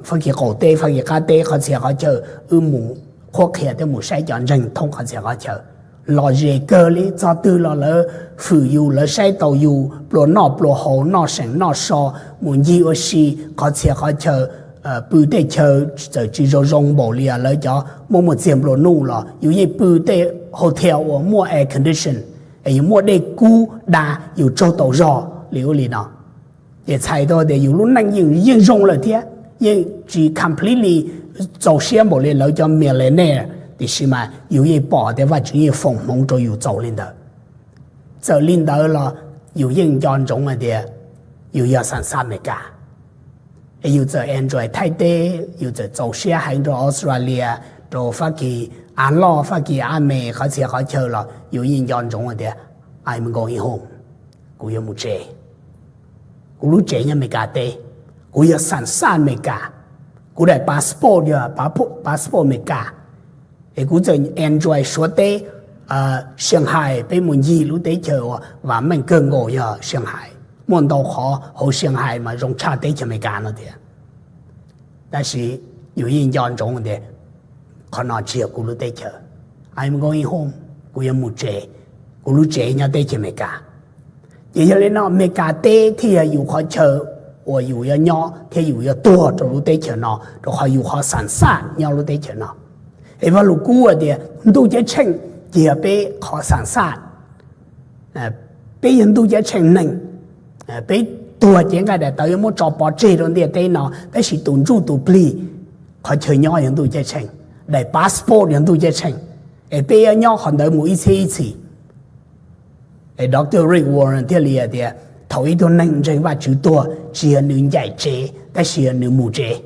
Fab Kis qaum teb, Fab Kis qab teb, qhov txhia qhov chaw wb mus qhuab qhia thiab mus saib cov ntseeg thoob qhov txhia qhov chaw. Lom zem kawg li, txog twg los lawv hwm yus, lawv saib taus yus, pluas noj pluas haus, noj seem noj so, mus ncig ua si qhov txhia qhov chaw, pw tej chaw txawm tsis zoo zoo npaum li lawv cov muaj muaj txiag nplua nuj los yus yeej pw tej hotel uas muaj air condition, es yus muaj dej kub da yus tsaug tau zog li ub li no. Ces txhais tau tias yus lub neej yeej yeej zoo lawm thiab, yeej tsis completely txaus siab npaum li lawv cov millionaire, tiam sis mas yus yeej pom tias Vajtswv yeej foom hmoov rau yus txaus li ntawd. Txawm li ntawd los yus yeej nco ntsoov hais tias yus yog xam xaj Amelikas. Es yus txawm enjoy Thaib teb, yus txawm txaus siab heev rau Australia, rau Fab Kis av loj, Fab Kis av me, qhov txhia qhov chaw los yus yeej nco ntsoov hais tias I'm going home, kuv yuav mus tsev. Kuv lub tsev nyob Amelikas teb, kuv yog xam xaj Amelikas, kuv daim passport yog passport Amelikas, es kuv txawm enjoy Suav teb, Shanghai, peb mus ncig lub teb chaws uas vam meej kawg nkaus yog Shanghai, muaj ntau qhov hauv Shanghai mas zoo tshaj teb chaws Amelikas no tiag. Tab sis yus yeej nco ntsoov tias qhov no tsis yog kuv lub teb chaws. I'm going home, kuv yuav mus tsev, kuv lub tsev nyob teb chaws Amelikas. Ces yog li no Amelikas teb thiaj yog yus qhov chaw uas yus yuav nyob thiab yus yuav tuag rau lub teb chaws no, rau qhov yus qhov xam xaj nyob lub teb chaws no. Es Vaj Lug Kub hais tias ntuj ceeb tsheej ces yog peb qhov xam xaj, peb yog ntuj ceeb tsheej neeg. Peb tuag ces nqaij daim tawv yuav muab tso pov tseg rau ntiaj teb no, tab sis tus ntsuj tus plig qhov chaw nyob yog ntuj ceeb tsheej, daim passport yog ntuj ceeb tsheej, es peb yuav nyob qhov ntawd mus ib txhiab ib txhis. Es Doctor Rick Warren thiaj li hais tias thaum ib tug neeg ntseeg Vajtswv tuag tsis yog nws ncaim tsev tab sis yog nws mus tsev,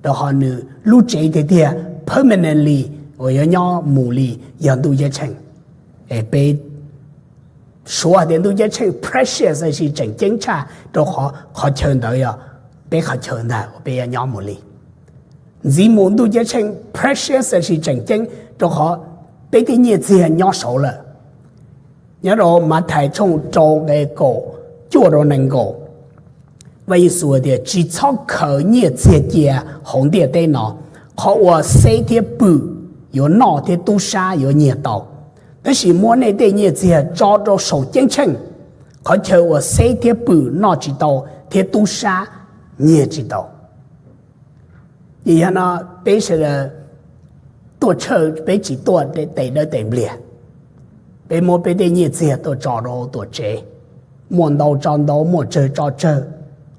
rau qhov nws lub tsev tiag tiag permanently uas yuav nyob mus li yog ntuj ceeb tsheej. Es peb suav hais tias ntuj ceeb tsheej precious lossis tseem ceeb tshaj rau qhov qhov chaw ntawd yog peb qhov chaw ntag uas peb yuav nyob mus li. Ntxiv mus ntuj ceeb tsheej precious lossis tseem ceeb rau qhov peb tej nyiaj txiag nyob saud lawm. Nyob rau Mathais tshooj rau nqe kaum cuaj rau nees nkaum, Vaj Yexus tias tsis txhob khaws nyiaj txiag cia hauv ntiaj teb no, qhov uas xeb thiab pwm yuav noj thiab tub sab yuav nyiag tau. Tab sis muab nej tej nyiaj txiag tso rau saum ceeb tsheej, qhov chaw uas xeb thiab pwm noj tsis tau thiab tub sab nyiag tsis tau. Ces yog no peb sawv daws tuaj tshawj peb tsis tuaj tes dawb tes npliag. Peb muab peb tej nyiaj txiag tuaj tso rau tuam tsev, muaj ntau tso ntau, muaj tsawg tso tsawg,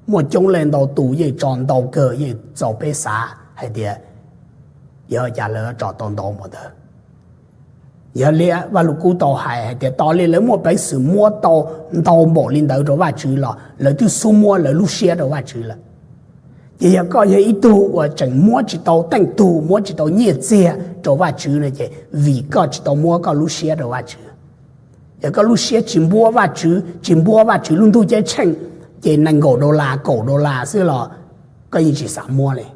muaj coob leej ntau tus yeej tso ntau kawg, yeej txaus peb xav hais tias yog cas lawv tso tau ntau npaum ntawd. Yog li Vaj Lug Kub tau hais hais tias tos li lawv muaj peev xwm muab tau ntau npaum li ntawd rau Vajtswv los lawv twb xub muab lawv lub siab rau Vajtswv lawm. Ces yog koj yog ib tug uas tseem muab tsis tau teej tug, muab tsis tau nyiaj txiag rau Vajtswv no ces vim koj tsis tau muab koj lub siab rau Vajtswv. Yog koj lub siab tsis npuab Vajtswv, tsis npuab Vajtswv lub ntuj ceeb tsheej, ces nees nkaum dollar, kaum dollar xwb los koj yeej tsis xav muab li.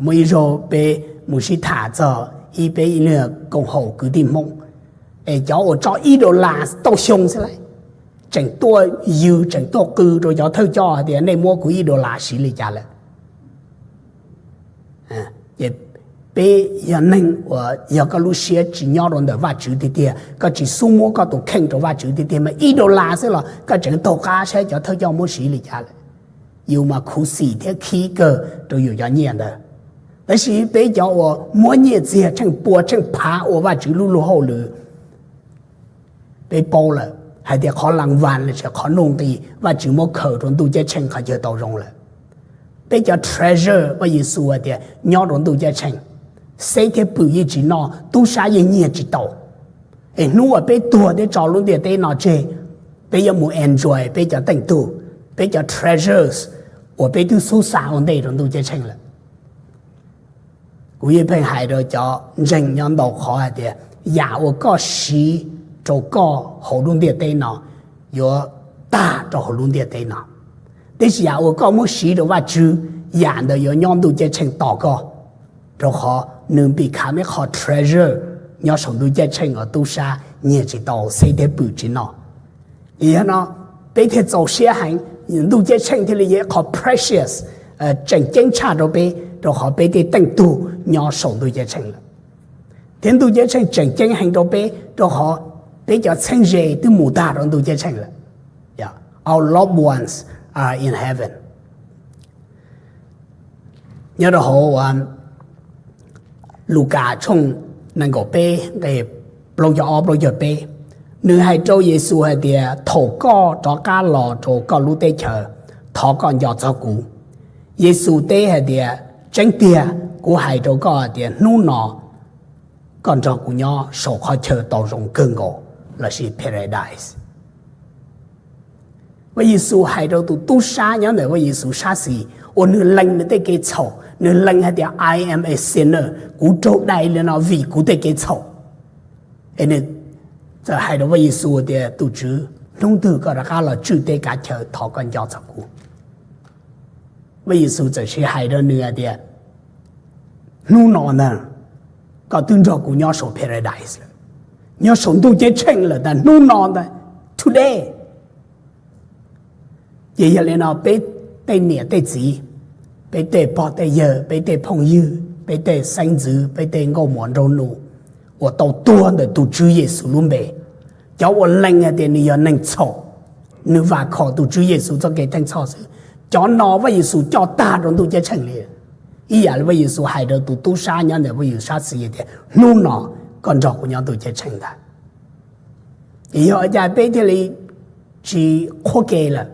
Muaj ib zaug peb mus sib tham txog ib peb ib lub koom haum kwv tij Hmoob, es cov uas tso ib dollar tauj xyoo xwb las, tseem tuaj yws tseem tuaj qw rau cov thawj coj hais tias nej muab kuv ib dollar siv li cas lawm. Ces peb yog neeg uas yog koj lub siab tsis nyob rau ntawm Vajtswv tiag tiag, koj tsis xub muab koj tus kheej rau Vajtswv tiag tiag mas ib dollar xwb los koj tseem taug qab saib cov thawj coj muab siv li cas lawm. Yus mas khuv xim thiab khib kawg rau yus cov nyiaj ntawd. Tab sis peb cov uas muab nyiaj txiag tsheej pua tsheej phav ua Vajtswv lub luag hauj lwm, peb paub lawm hais tias qhov las vas los sis qhov nuj nqis Vajtswv muab khaws rau ntuj ceeb tsheej qhov chaw tau zoo lawm. Peb cov treasure Vaj Yexus hais tias nyob rau ntuj ceeb tsheej, xeb thiab pwm yeej tsis noj, tub sab yeej nyiag tsis tau. Es hnub uas peb tuag thiab tso lub ntiaj teb no tseg, peb yuav mus enjoy peb cov teej tug, peb cov treasures uas peb twb xub xa ua ntej rau ntuj ceeb tsheej lawm. Kuv yeej pheej hais rau cov ntseeg nyob ntau qhov hais tias yam uas koj siv rau koj hauv lub ntiaj teb no yuav tag rau hauv lub ntiaj teb no, tiam sis yam uas koj muab siv rau Vajtswv, yam ntawd yuav nyob ntuj ceeb tsheej tos koj, rau qhov nws become ib qho treasure nyob saum ntuj ceeb tsheej uas tub sab nyiag tsis tau, xeb thiab pwm tsis noj. Yog no peb thiaj txaus siab heev, ntuj ceeb tsheej thiaj li yog ib qho precious, tseem ceeb tshaj rau peb, rau qhov peb tej teej tug nyob saum ntuj ceeb tsheej lawm. Thiab ntuj ceeb tsheej tseem ceeb heev rau peb rau qhov peb cov txheeb ze twb mus tag rau ntuj ceeb tsheej lawm. Our loved ones are in heaven. Nyob rau hauv Lukas tshooj nees nkaum peb nqe plaub caug ob plaub caug peb, nws hais rau Yexus hais tias thaum koj rov qab los rau koj lub teb chaws, thov koj nco txog kuv. Yexus teb hais tias tseeb tiag kuv hais rau koj hais tias hnub no koj nrog kuv nyob saum qhov chaw tau zoo kawg nkaus, los sis paradise. Vaj Yexus hais rau tus tub sab nyob ntawm Vaj Yexus sab xis uas nws lees nws tej kev txhaum, nws lees hais tias I am a sinner, kuv raug dai li no vim kuv tej kev txhaum. Es nws txawm hais rau Vaj Yexus tias tus Tswv, hnub twg koj rov qab los tswj teb kav chaw thov koj nco txog kuv. Vaj Yexus txawm sis hais rau nws hais tias hnub no ntag koj twb nrog kuv nyob saum paradise lawm, nyob saum ntuj ceeb tsheej lawm tas hnub no ntag, today. Ces yog li no peb tej niam tej txiv, peb tej pog tej yawg, peb tej phooj ywg, peb tej xeeb ntxwv, peb tej nkauj muam nraug nus uas tau tuag ntawm tus Tswv Yexus lub npe, cov uas lees hais tias nws yog neeg txhaum, nws vam khom tus Tswv Yexus txoj kev theej txhoj xwb, cov no Vaj Yexus coj tag rau ntuj ceeb tsheej li. Ib yam li Vaj Yexus hais rau tus tub sab nyob ntawm Vaj Yexus sab xis tias hnub no koj nrog kuv nyob ntuj ceeb tsheej ntag. Ces yog ua cas peb thiaj li tsis qhuab ke lawm?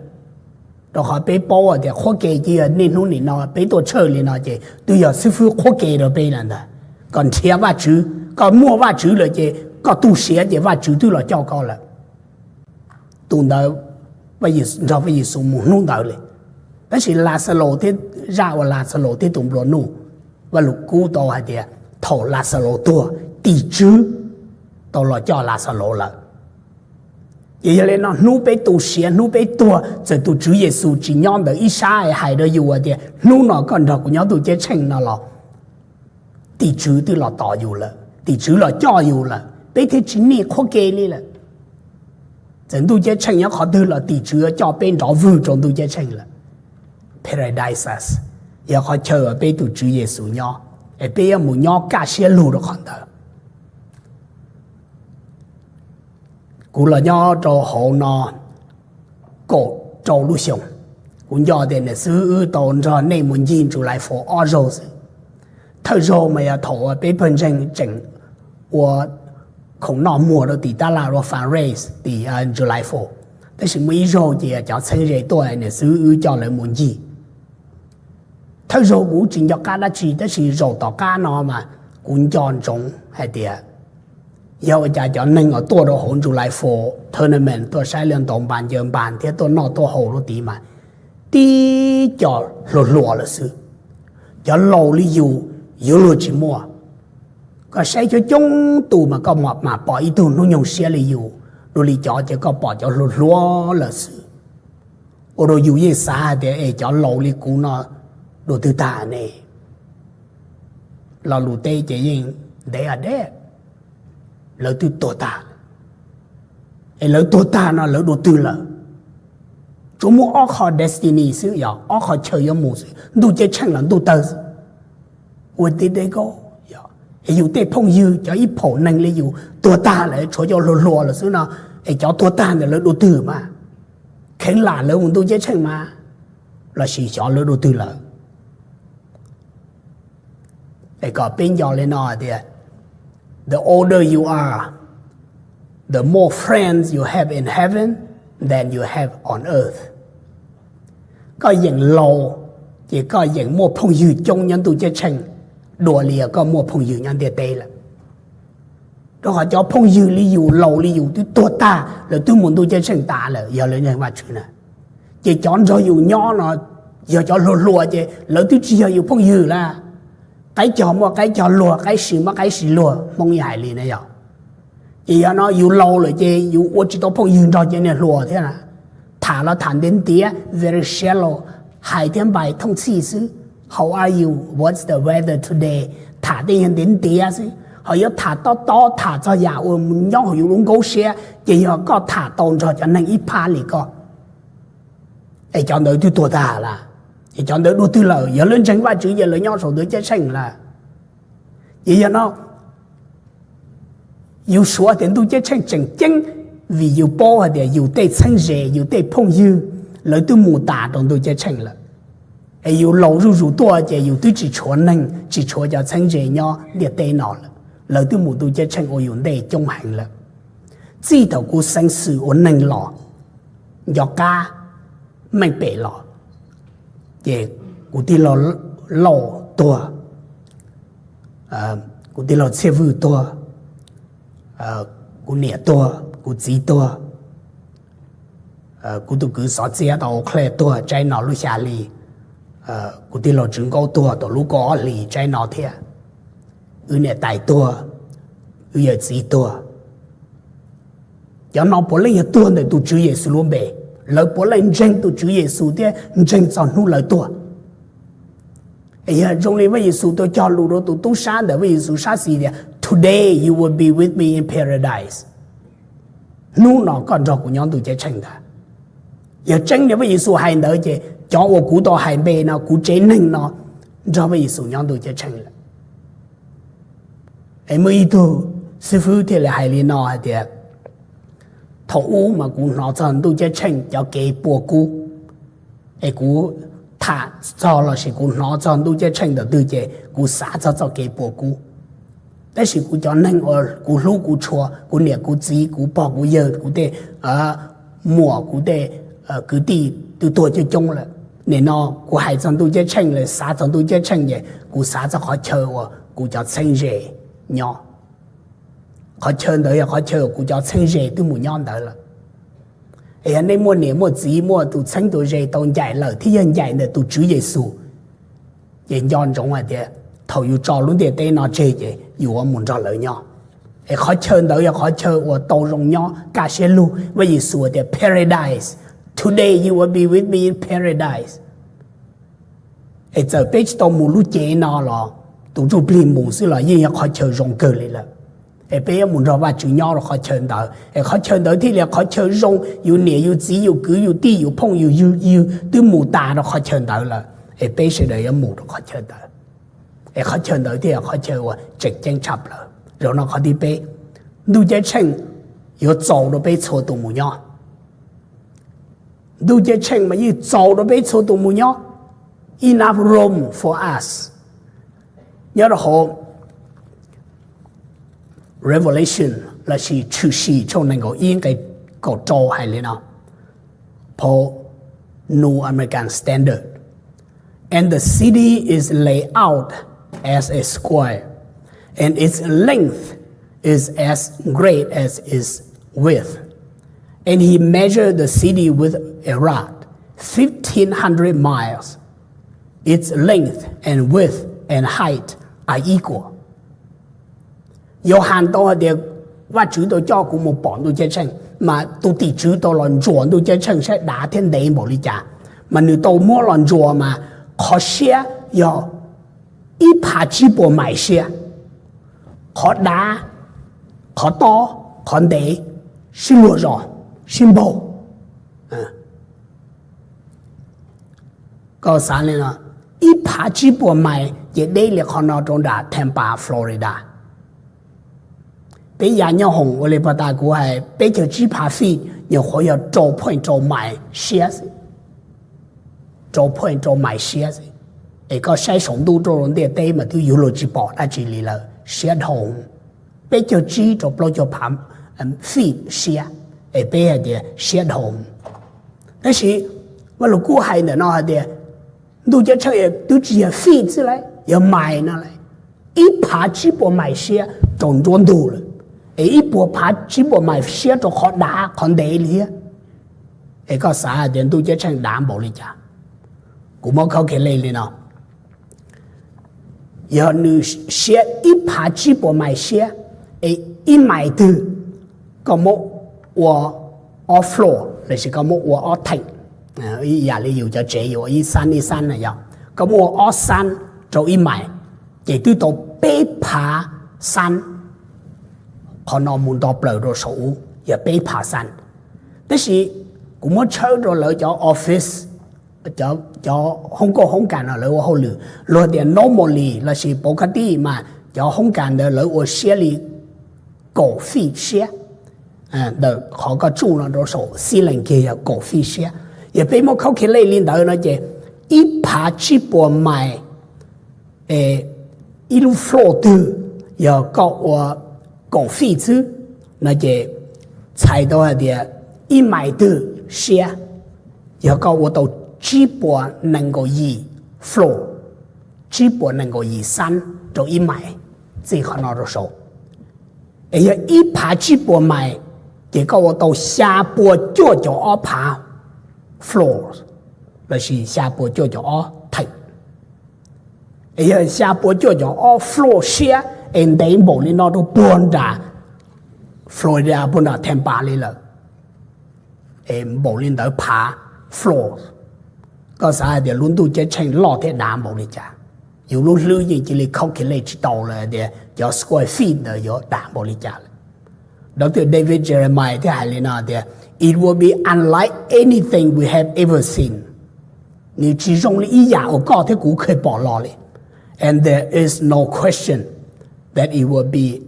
Rau qhov peb paub tias qhuab ke ces yog niaj hnub nim no peb tuaj tshawj li no ces twb yog xib fwb qhuab ke rau peb lawm ntag. Koj nrhiav Vajtswv, koj muaj Vajtswv lawm ces koj tu siav ces Vajtswv twb los coj koj lawm. Tus ntawd nrog Vaj Yexus mus hnub ntawd li. Tab sis Laxalus thiab, zaj uas Laxalus thiab tus nplua nuj, Vaj Lug Kub tau hais tias thaum Laxalus tuag, tim tswv tau los coj Laxalus lawm. Ces yog li no hnub peb tu siav, hnub peb tuag, txawm tus Tswv Yexus tsis nyob ntawm ib sab hais rau yus tias hnub no koj nrog kuv nyob ntuj ceeb tsheej no los tim tswv twb los tos yus lawm, tim tswv los coj yus lawm, peb thiaj tsis nij qhuab ke li lawm. Txawm ntuj ceeb tsheej nyob qhov twg los tim tswv yuav coj peb nrov vwg rau ntuj ceeb tsheej lawm. Paradise yog qhov chaw uas peb tus Tswv Yexus nyob, es peb yuav mus nyob kaj siab lug rau qhov ntawd. Kuv los nyob rau hauv no kaum rau lub xyoo, kuv nco tias niam xib hwb wb tau nrog nej mus ncig July Four ob zaug xwb. Thawj zaug mas yog thaum uas peb pawg ntseeg tseem ua khoom noj muag rau tim tab laj ua fundraise tim July Four, tab sis muaj ib zaug ces cov txheeb ze tuaj nws xwb wb coj lawv mus ncig. Thawj zaug kuv tsis nco qab dab tsi tab sis zaum tom qab no mas kuv nco ntsoov hais tias yog ua cas cov neeg uas tuaj rau hauv July Four tournament tuaj saib lawv ntaus npas ncaws npas thiab tuaj noj tuaj haus rau tid mas tib co hluas hluas lawm xwb. Cov laus li yus yuav luag tsis muaj. Koj saib coob coob tus mas koj mam pom ib tug hnub nyoog siab li yus, dua li cov ces koj pom cov hluas hluas lawm xwb. Ua rau yus yeej xav hais tias es cov laus li kuv no dua twg tag ne? Lo lus teb ces yeej ntev a deb, lawv twb tuag tag. Es lawv tuag tag no lawv dua twg lawm? Tsuas muaj ob qho destiny xwb, yog ob qho chaw yuav mus xwb, ntuj ceeb tsheej los ntuj tawg xwb. Ua ti de ko, es yus tej phooj ywg cov ib phaum neeg li yus tuag tag lawm tshuav cov hluas hluas lawm xwb no, es cov tuag tag ntawd lawv dua twg mas? Kheev lam lawv mus ntuj ceeb tsheej mas, lossis xyov lawv dua twg lawm? Es kom peb nco li no tias, the older you are, the more friends you have in heaven than you have on earth. Koj yeem laus ces koj yeem muaj phooj ywg coob nyob ntuj ceeb tsheej dua li koj muaj phooj ywg nyob ntiaj teb lawm. Rau qhov cov phooj ywg li yus, laus li yus twb tuag tag, lawv twb mus ntuj ceeb tsheej tas lawm, yog lawv ntseeg Vajtswv na. Ces cov nrog yus nyob no yog cov hluas hluas ces lawv twb tsis yog yus phooj ywg lawm. Qaib cog muaj qaib cog luag, qaib sis muaj qaib sis luag, Hmoob yeej hais li na yog. Ces yog no yus laus lawm ces yus ua tsis tau phooj ywg nrog cov niag hluas thiab na. Tham los tham ntiav ntiav, very shallow, hais thiab npais thooj txhij xwb. How are you? What's the weather today? Tham tej yam ntiav ntiav xwb, ho yuav tham tob tob tham txog yam uas mus nyob hauv yus lub nkuaj siab ces yog koj tham tau nrog cov neeg ib phab li koj. Es cov ntawd twb tuag tag lawm, es cov ntawd dua twg lawm? Yog lawv ntseeg Vajtswv ces lawv nyob saum ntuj ceeb tsheej lawm. Ces yog no yus suav tias ntuj ceeb tsheej tseem ceeb, vim yus paub hais tias yus tej txheeb ze, yus tej phooj ywg, lawv twb mus tas rau ntuj ceeb tsheej lawm. Es yus laus zuj zus tuaj ces yus twb tsis tshuav neeg, tsis tshuav cov txheeb ze nyob ntiaj teb no lawm, lawv twb mus ntuj ceeb tsheej ua yus ntej coob heev lawm. Txij thaum kuv xeev xwm ua neeg los, nco qab meej pem los, ces kuv tij laug Lauj tuag, kuv tij laug Txhiaj Vwj tuag, kuv niam tuag, kuv txiv tuag, kuv tus kwv Xov Txiab tau ua qhia tuag tsaib no lub xya hli, kuv tij laug Tswv Nkaub tuag tau lub kaum ob hlis tsaib no thiab, wb niam tais tuag, wb yawm txiv tuag. Cov no puav leej yog tuag ntawm tus Tswv Yexus lub npe. Lawv puav leej ntseeg tus Tswv Yexus thiab ntseeg txog hnub lawv tuag. Es yog zoo li Vaj Yexus tau cog lus rau tus tub sab ntawm Vaj Yexus sab xis tias, today you will be with me in paradise, hnub no koj nrog kuv nyob ntuj ceeb tsheej ntag. Yog tseeb li Vaj Yexus hais ntawd ces cov uas kuv tau hais npe no, kuv tsev neeg no, nrog Vaj Yexus nyob ntuj ceeb tsheej lawm. Es muaj ib tug xib fwb thiaj li hais li no hais tias, thaum ub mas kuv hnov txog ntuj ceeb tsheej cov kev pua kub, es kuv tham txog lossis kuv hnov txog ntuj ceeb tsheej ntawm twg ces kuv xav txog txoj kev pua kub. Tab sis kuv cov neeg uas kuv hlub kuv tshua, kuv niam kuv txiv, kuv pog kuv yawg, kuv tej muam, kuv tej kwv tij twb tuag coob coob lawm. Nim no kuv hais txog ntuj ceeb tsheej los xav txog ntuj ceeb tsheej ces kuv xav txog qhov chaw uas kuv cov txheeb ze nyob. Qhov chaw ntawd yog qhov chaw uas kuv cov txheeb ze twb mus nyob ntawd lawm. Es yog nej muaj niam muaj txiv, muaj tus txheeb tus ze tau ncaim lawm thiab yog ncaim ntawm tus Tswv Yexus, ces nco ntsoov hais tias thaum yus tso lub ntiaj teb no tseg ces yus yuav mus nrog lawv nyob. Es qhov chaw ntawd yog qhov chaw uas tau zoo nyob kaj siab lug. Vaj Yexus tias, paradise, today you will be with me in paradise. Es txawm peb tsis tau mus lub cev no los tus ntsuj plig mus xwb los yeej yog qhov chaw zoo kawg li lawm. Es peb yuav mus nrog Vajtswv nyob rau qhov chaw ntawd, es qhov chaw ntawd thiaj li qhov chaw zoo, yus niam yus txiv yus kwv yus tij yus phooj yus ywg twb mus tas rau qhov chaw ntawd lawm, es peb sawv daws yuav mus rau qhov chaw ntawd. Es qhov chaw ntawd thiaj yog qhov chaw uas tseem ceeb tshaj plaws. Zaum no qhov thib peb, ntuj ceeb tsheej yuav txaus rau peb txhua tus mus nyob. Ntuj ceeb tsheej mas yeej txaus rau peb txhua tus mus nyob, enough room for us. Nyob rau hauv Revelation lossis Tshwm Sim tshooj nees nkaum ib nqe kaum rau hais li no, phau New American Standard: And the city is laid out as a square, and its length is as great as its width. And he measured the city with a rod, fifteen hundred miles. Its length and width and height are equal. Yauhas tau hais tias, Vajtswv tau coj kuv mus pom ntuj ceeb tsheej, mas tus tim tswv tau los ntsuas ntuj ceeb tsheej saib dav thiab ntev npaum li cas, mas nws tau muab los ntsuas mas qhov siab yog ib phav tsib puas mais siab. Qhov dav, qhov tob, qhov ntev, sib luag zos, sib npaug. Koj xav li no, ib phav tsib puas mais ces deb li qhov no rau nram Tampa, Florida. Peb ya nyob hoom ua li pas tas kuv hais peb caug tsib phav feet, nyuam qhuav yog rau point rau mais siab xwb. Rau point rau mais siab xwb. Es koj saib saum ntuj rau ntiaj teb mas twb yuav luag tsis pom dab tsi li lawm, siab dhau. Peb caug tsib rau plaub caug phav feet siab, es peb hais tias siab dhau. Tab sis Vaj Lug Kub hais ntawm no hais tias ntuj ceeb tsheej twb tsis yog feet xwb lauj, yog mais no lauj. Ib phav tsib puas mais siab rau nruab ntug lawm, es ib puas phav tsib puas mais siab rau qhov dav qhov ntev li thiab. Es koj xav hais tias ntuj ceeb tsheej dav npaum li cas? Kuv muab calculate li no, yog nws siab ib phav tsib puas mais siab, es ib mais twg koj muab ua ob floor lossis koj muab ua ob theem, ib yam li yus cov tsev yuav ib xab ib xab na yog, koj muab ua ob xab rau ib mais, ces twb tau peb phav xab. Qhov no mus nto plaws rau saum ub yog peb phav xab. Tab sis kuv muab tshawb rau lawv cov office, cov hoob kauj hoob kas no lawv ua hauj lwm, luag tias normally lossis pauv kab tij mas cov hoob kas ntawd lawv ua siab li kaum feet siab. Ntawm qhov koj tsuj no rau saum ceiling kiag yog kaum feet siab. Yog peb muab calculate li ntawd no ces ib phav tsib puas mais, ib lub floor twg yog koj ua kaum feet xwb no ces txhais tau hais tias ib mais twg siab, yog koj ua tau tsib puas nees nkaum yim floor, tsib puas nees nkaum yim xab rau ib mais, txij qhov no rau saud. Es yog ib phav tsib puas mais, ces koj ua tau xya puas cuaj caum ob phav floors, lossis xya puas cuaj caum ob theem. Es yog xya puas cuaj caum ob floor siab, es ntev npaum li no rau puag nram Florida puag nram Tampa li lawm, es npaum li ntawd phav floors. Koj xav hais tias lub ntuj ceeb tsheej loj thiab dav npaum li cas? Yus lub hlwb yeej cia li calculate tsis tau lawm tias cov square feet ntawd yuav dav npaum li cas lawm. Doctor David Jeremiah thiaj hais li no tias, It will be unlike anything we have ever seen. Nws tsis zoo li ib yam uas koj thiab kuv kheev pom los li. And there is no question that it will be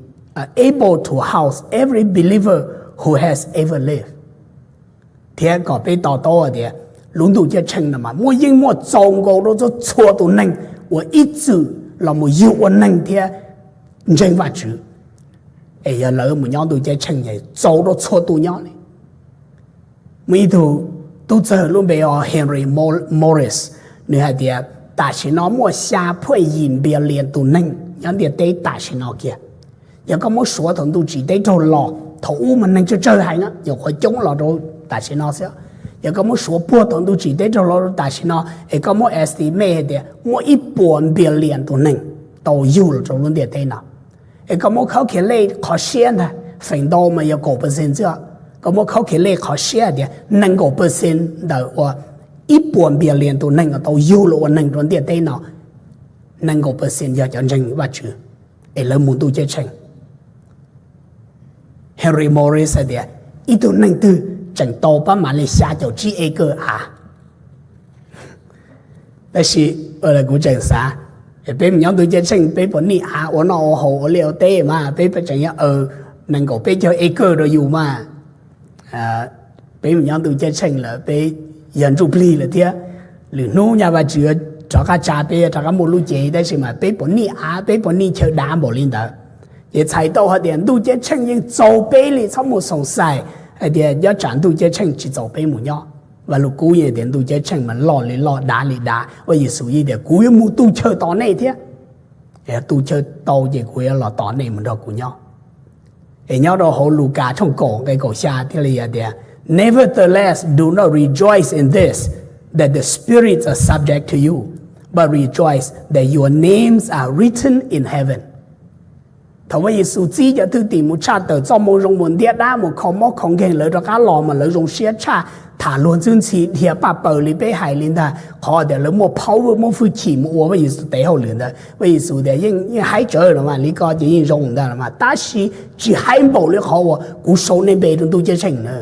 able to house every believer who has ever lived. Thiab kom peb to taub tias lub ntuj ceeb tsheej no mas muaj yeej muaj txaus nkaus rau txhua txhua tus neeg uas ib txwm los mus yug ua neeg thiab ntseeg Vajtswv. Es yog lawv mus nyob ntuj ceeb tsheej ces txaus rau txhua tus nyob li. Muaj ib tug tub txawg lub npe hu ua Henry Morris, nws hais tias tam sim no muaj xya point yim billion tus neeg nyob ntiaj teb tam sim no kiag. Yog koj muab suav thaum ntuj tsim teb raug los, thaum ub mas neeg tsawg tsawg heev, nyuam qhuav coob los rau tam sim no xwb. Yog koj muab suav puag thaum ntuj tsim teb raug los rau tam sim no, es koj muab estimate hais tias muaj ib puas billion tus neeg tau yug los rau lub ntiaj teb no. Es koj muab calculate qhov siab ntag, feem ntau mas yog kaum percent xwb. Koj muab calculate qhov siab hais tias nees nkaum percent ntawm uas ib puas billion tus neeg uas tau yug los ua neeg rau ntiaj teb no, nees nkaum percent yog cov ntseeg Vajtswv, es lawv mus ntuj ceeb tsheej. Henry Morris hais tias ib tug neeg twg tseem tau pab mam li xya caum tsib acre av. Tab sis kuv tseem xav, peb mus nyob ntuj ceeb tsheej peb puas nij av ua noj ua haus ua liaj ua teb mas, peb tseem yog aws nees nkaum peb caug acre rau yus mas. Peb mus nyob ntuj ceeb tsheej lawm peb yog ntsuj plig lawm thiab, lwm hnub nyaj Vajtswv yuav Rov qab tsa peb rov qab muaj lub cev, tab sis mas peb puas nij av, peb puas nij chaw dav npaum li ntawd? Ces txhais tau hais tias ntuj ceeb tsheej yeej txaus peb li, txhob mus xoom xais hais tias nyob tsam ntuj ceeb tsheej tsis txaus peb mus nyob. Vaj Lug Kub yeej tias ntuj ceeb tsheej mas loj li loj, dav li dav. Vaj Yexus yeej tias kuv yuav mus tu chaw tos nej thiab. Yog tu chaw tau ces kuv yuav los tos nej mus nrog kuv nyob. Es nyob rau hauv Lukas tshooj kaum nqe kaum xya thiaj li hais tias, Nevertheless, do not rejoice in this, that the spirits are subject to you, but rejoice that your names are written in heaven. Thaum Vaj Yexus txib cov thwj tim mus tshaj tawm txoj moo zoo, mus ntiab dab, mus kho mob kho nkeeg, lawv rov qab los mas lawv zoo siab tshaj, tham luag ntxwb ntxhi dhia paj paws li peb hais li ntag. Qhov tias lawv muaj power, muaj hwj chim mus ua Vaj Yexus tes hauj lwm ntawd. Vaj Yexus tias yeej, yeej haib tsawv los mas, li ko ces yeej zoo ntag los mas, tab sis tsis haib npaum li qhov uas kuv sau nej npe rau ntuj ceeb tsheej na.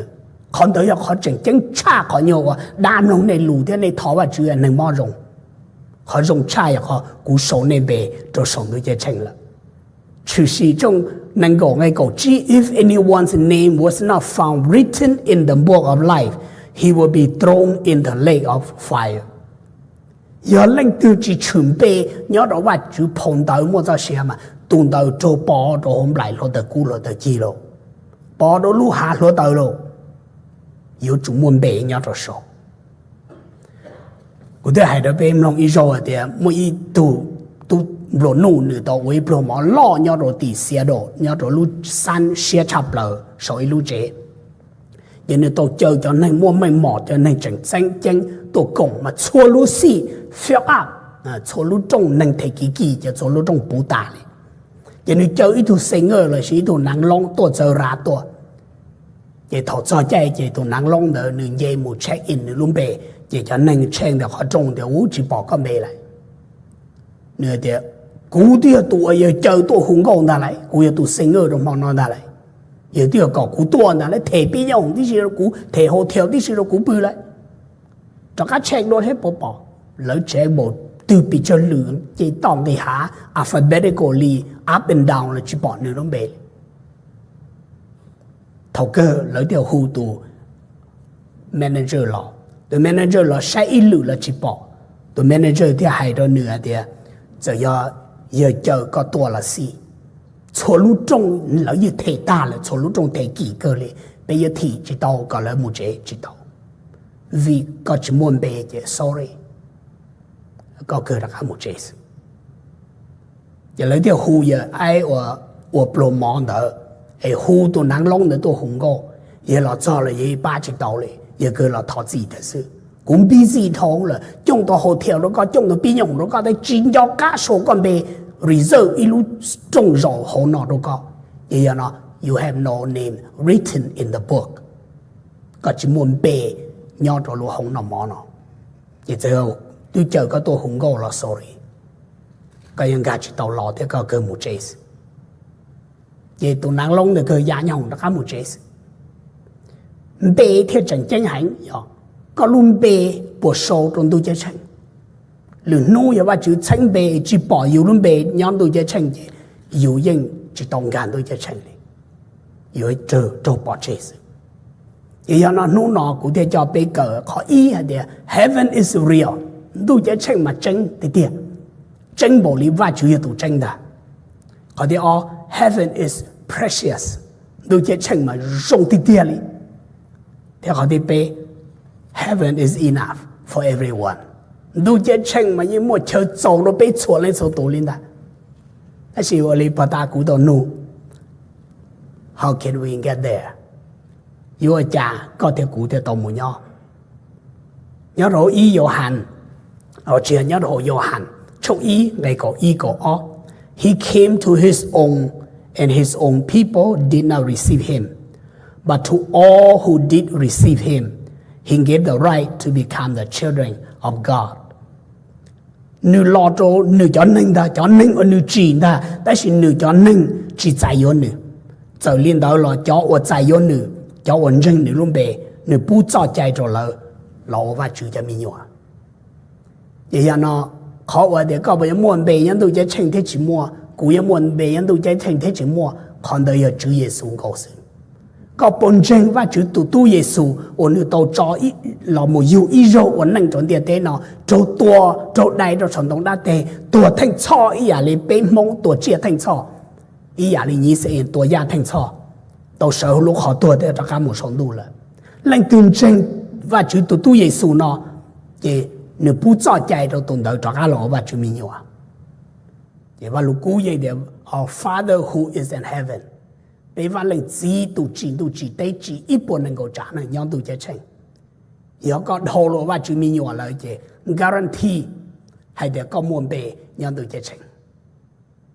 Qhov ntawd yog qhov tseem ceeb tshaj qhov nyuag uas dab mloog nej lus thiab nej thov Vajtswv neeg mob zoo. Qhov zoo tshaj yog qhov kuv sau nej npe rau saum ntuj ceeb tsheej lawm. Tshwm Sim tshooj nees nkaum nqe kaum tsib, If anyone's name was not found written in the book of life, he will be thrown in the lake of fire. Yog leej twg tsis tshwm npe nyob rau Vajtswv phau ntawv muaj txoj sia mas tus ntawd raug pov rau hauv nplaim hluav taws kub hluav taws cig lauj, pov rau lub hav hluav taws lauj, yuav tsum muaj npe nyob rau saud. Kuv twb hais rau peb mloog ib zaug hais tias muaj ib tug tub nplua nuj, nws tau ua ib pluag mov loj nyob rau tim Seattle, nyob rau lub xab siab tshaj plaws saum ib lub tsev. Ces nws tau caw cov neeg muaj meej mom, cov neeg tseem tseeb ceeb tuaj koom, mas txhua lub xij fill up, txhua lub rooj neeg them kiv kis ces txhua lub rooj puv tas li. Ces nws caw ib tug singer lossis ib tug naav loob tuaj txawv ras tuaj. Ces thaum txog caij ces tus naav loob ntawd nws nce mus check in nws lub npe, ces cov neeg check ntawm qhov rooj tias, Ub, tsis pom koj npe lawm. Nws tias, Kuv twb yog tus uas yawg caw tuaj hu nkauj ntag lauj, kuv yog tus singer rau hmo no ntag lauj. Yawg twb yog kom kuv tuaj ntag lauj, them pib nyooj tib si rau kuv, them hotel tib si rau kuv pw lauj. Rov qab check dua seb puas pom. Lawv check npaum twg pes tsawg lwm ces toj nqis hav alphabetical li, up and down los tsis pom nws lub npe li. Thaum kawg lawv thiaj hu tus manager los. Tus manager los saib ib lwm los tsis pom. Tus manager thiaj hais rau nws hais tias, Txawm yog yawg caw koj tuaj los xij, txhua lub rooj lawv yeej them tag lawm, txhua lub rooj them kim kawg li, peb yuav thim tsis tau kom lawv mus tsev tsis tau, vim koj tsis muaj npe ces sorry, koj kawg rov qab mus tsev xwb. Ces lawv thiaj hu yawg aib uas ua pluag mov ntawd, es hu tus naav loob ntawd tuaj hu nkauj. Yawg los txog los yawg pab tsis tau li, yawg kawg los thov txim thiab xwb. Kuv busy dhau lawm, cooj tau hotel rau koj, cooj tau pib nyooj rau koj, tab tsis nco qab sau koj npe, reserve ib lub rooj zaum hauv no rau koj. Ces yog no, you have no name written in the book. Koj tsis muaj npe nyob rau lub hoob noj mov no. Ces txawm twb caw koj tuaj hu nkauj los sorry, koj yeej nkag tsis tau los thiab, koj kawg mus tsev xwb. Ces tus naav loob ntawd kawg ya nyoog rov qab mus tsev xwb. Npe thiaj tseem ceeb heev, yog koj lub npe puas sau rau ntuj ceeb tsheej. Lwm hnub yog Vajtswv txheeb npe tsis pom yus lub npe nyob ntuj ceeb tsheej ces yus yeej tsis tau nkag ntuj ceeb tsheej li, yuav raug pov tseg xwb. Ces yog no hnub no kuv thiaj coj peb kawm qhov ib hais tias heaven is real, ntuj ceeb tsheej mas tseeb tiag tiag, tseeb npaum li Vajtswv yog tus tseeb ntag. Qhov thib ob, heaven is precious, ntuj ceeb tsheej mas zoo tiag tiag li. Thiab qhov thib peb, heaven is enough for everyone, ntuj ceeb tsheej mas yeej muaj chaw txaus rau peb txhua leej txhua tus li ntag. Tab sis ua li pog tas kuv tau nug, how can we get there? Yuav ua cas koj thiab kuv thiaj tau mus nyob? Nyob rau ib Yauhas, tsis yog, nyob rau hauv Yauhas tshooj ib nqe kaum ib kaum ob, He came to his own, and his own people did not receive him. But to all who did receive him, he gave the right to become the children of God. Nws los rau nws cov neeg ntag, cov neeg uas nws tsim ntag, tab sis nws cov neeg tsis txais yuav nws. Txawm li ntawd los cov uas txais yuav nws, cov uas ntseeg nws lub npe, nws pub txoj cai rau lawv los ua Vajtswv cov me nyuam. Ces yog no, qhov uas tias koj puas yuav muaj npe nyob ntuj ceeb tsheej thiab tsis muaj, kuv yuav muaj npe nyob ntuj ceeb tsheej thiab tsis muaj, qhov ntawd yog Tswv Yexus nkaus xwb. Koj puas ntseeg Vajtswv tus Tub Yexus uas nws tau tso ib los mus yug ib zaug ua neej rau ntiaj teb no, raug tua, raug dai rau saum ntoo dab teg, tuag theej txhoj ib yam li peb Hmoob tuag tsiaj theej txhoj, ib yam li Nyiv Xes Ees tua yaj theej txhoj, tau sawv hauv lub qhov tuag thiab rov qab mus saum ntuj lawm. Leej twg ntseeg Vajtswv tus tub Yexus no, ces nws pub txoj cai rau tus ntawd rov qab los ua Vajtswv me nyuam. Ces Vaj Lug Kub yeej tias, Our Father who is in heaven, peb Vaj Leej Txiv tus tsim ntuj tsim teb tsim ib puas nees nkaum tsav neeg nyob ntuj ceeb tsheej. Yog koj dhau los Vajtswv me nyuam lawm ces guarantee hais tias koj muaj npe nyob ntuj ceeb tsheej.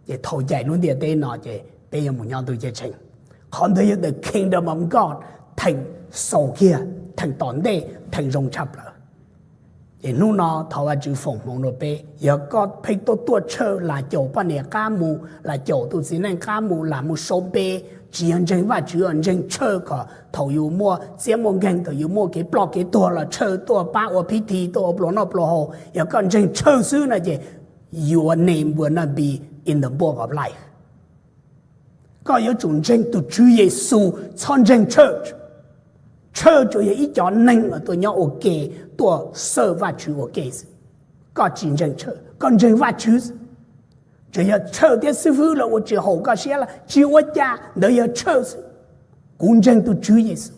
Ces thaum ncaim lub ntiaj teb no ces peb yuav mus nyob ntuj ceeb tsheej. Qhov ntawd yog the kingdom of God, theem xaus kiag, theem tom ntej, theem zoo tshaj plaws. Ces hnub no thov Vajtswv foom hmoov rau peb, yog koj pheej tuaj tuaj church, lam caum poj niam qab mus, lam caum tus txiv neej qab mus, lam mus sau npe, tsis yog ntseeg Vajtswv, ntseeg church kom thaum yus muaj txiab muaj nkeeg, thaum yus muaj kev ploj kev tuag los church tuaj pab ua phib thi, tuaj ua pluas noj pluas haus. Yog koj ntseeg church xwb no ces your name will not be in the book of life. Koj yuav tsum ntseeg tus Tswv Yexus, txhob ntseeg church. Church tsuas yog ib cov neeg uas tuaj nyob ua ke, tuaj serve Vajtswv ua ke xwb. Koj tsis ntseeg church, koj ntseeg Vajtswv xwb. Tsuas yog church thiab xib fwb lawv ua tsis haum koj siab los tsis ua cas, ntawd yog church xwb. Kuv ntseeg tus Tswv Yexus.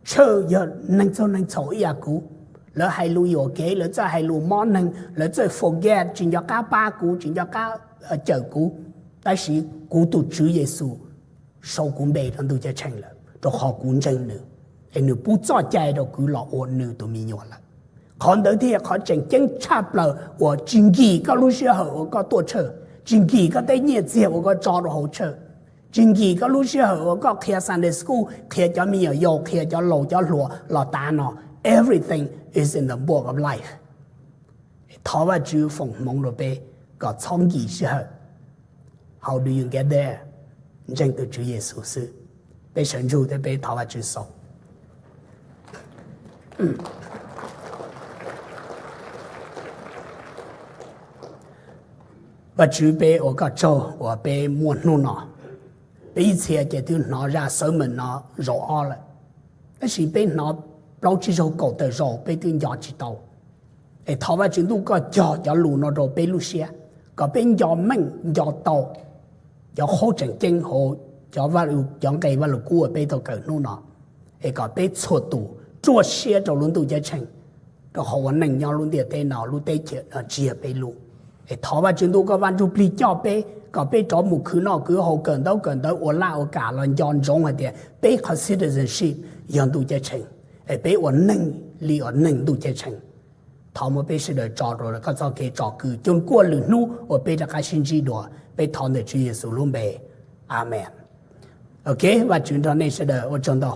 Church yog neeg txaug neeg txhaum ib yam kuv. Lawv hais lus yuam kev, lawv txawj hais lus mob neeg, lawv txawj forget, tsis nco qab pab kuv, tsis nco qab cawm kuv. Tab sis kuv tus Tswv Yexus sau kuv npe rau ntuj ceeb tsheej lawm, rau qhov kuv ntseeg nws, es nws pub txoj cai rau kuv los ua nws tus me nyuam lawm. Qhov ntawd thiaj yog qhov tseem ceeb tshaj plaws uas tsis nkim koj lub sij hawm uas koj tuaj church, tsis nkim koj tej nyiaj txiag uas koj tso rau hauv church, tsis nkim koj lub sij hawm uas koj qhia Sunday school, qhia cov me nyuam yaus, qhia cov laus cov hluas los tav no. Everything is in the book of life. Thov Vajtswv foom hmoov rau peb kom txhob nkim sij hawm. How do you get there? Ntseeg tus Tswv Yexus xwb. Peb sawv ntsug thiab peb thov Vajtswv xaus. Vajtswv, peb ua koj tsaug uas peb muaj hnub no. Peb ib txhia ces twb hnov zaj sermon no zaum ob lawm, tab sis peb hnov plaub tsib zaug kaum tawm zaus peb twb nco tsis tau. Es thov Vajtswv Ntuj koj cog cov lus no rau peb lub siab, kom peb nco meej nco tau cov qhov tseem ceeb hauv cov nqe Vajluskub uas peb tau kawm hnub no, es kom peb txhua tus ruaj siab rau lub ntuj ceeb tsheej, rau qhov ua neej nyob lub ntiaj teb no, lub teb chaws no tsis yog peb lub. Es thov Vajtswv Ntuj koj Vaj Ntsujplig coj peb kom peb rov mus khwv noj khwv haus, kawm ntaub kawm ntawv, ua laj ua kam los nco ntsoov hais tias peb qhov citizenship yog ntuj ceeb tsheej, es peb ua neeg li ua neeg ntuj ceeb tsheej. Thov muab peb sawv daws tso rau koj txoj kev tsom kwm, cuag kuaj lwm hnub uas peb rov qab sib ntsib dua. Peb thov ntawm Tswv Yexus lub npe, Amees. Ok, Vajtswv nrog nej sawv daws, ua tsaug ntau.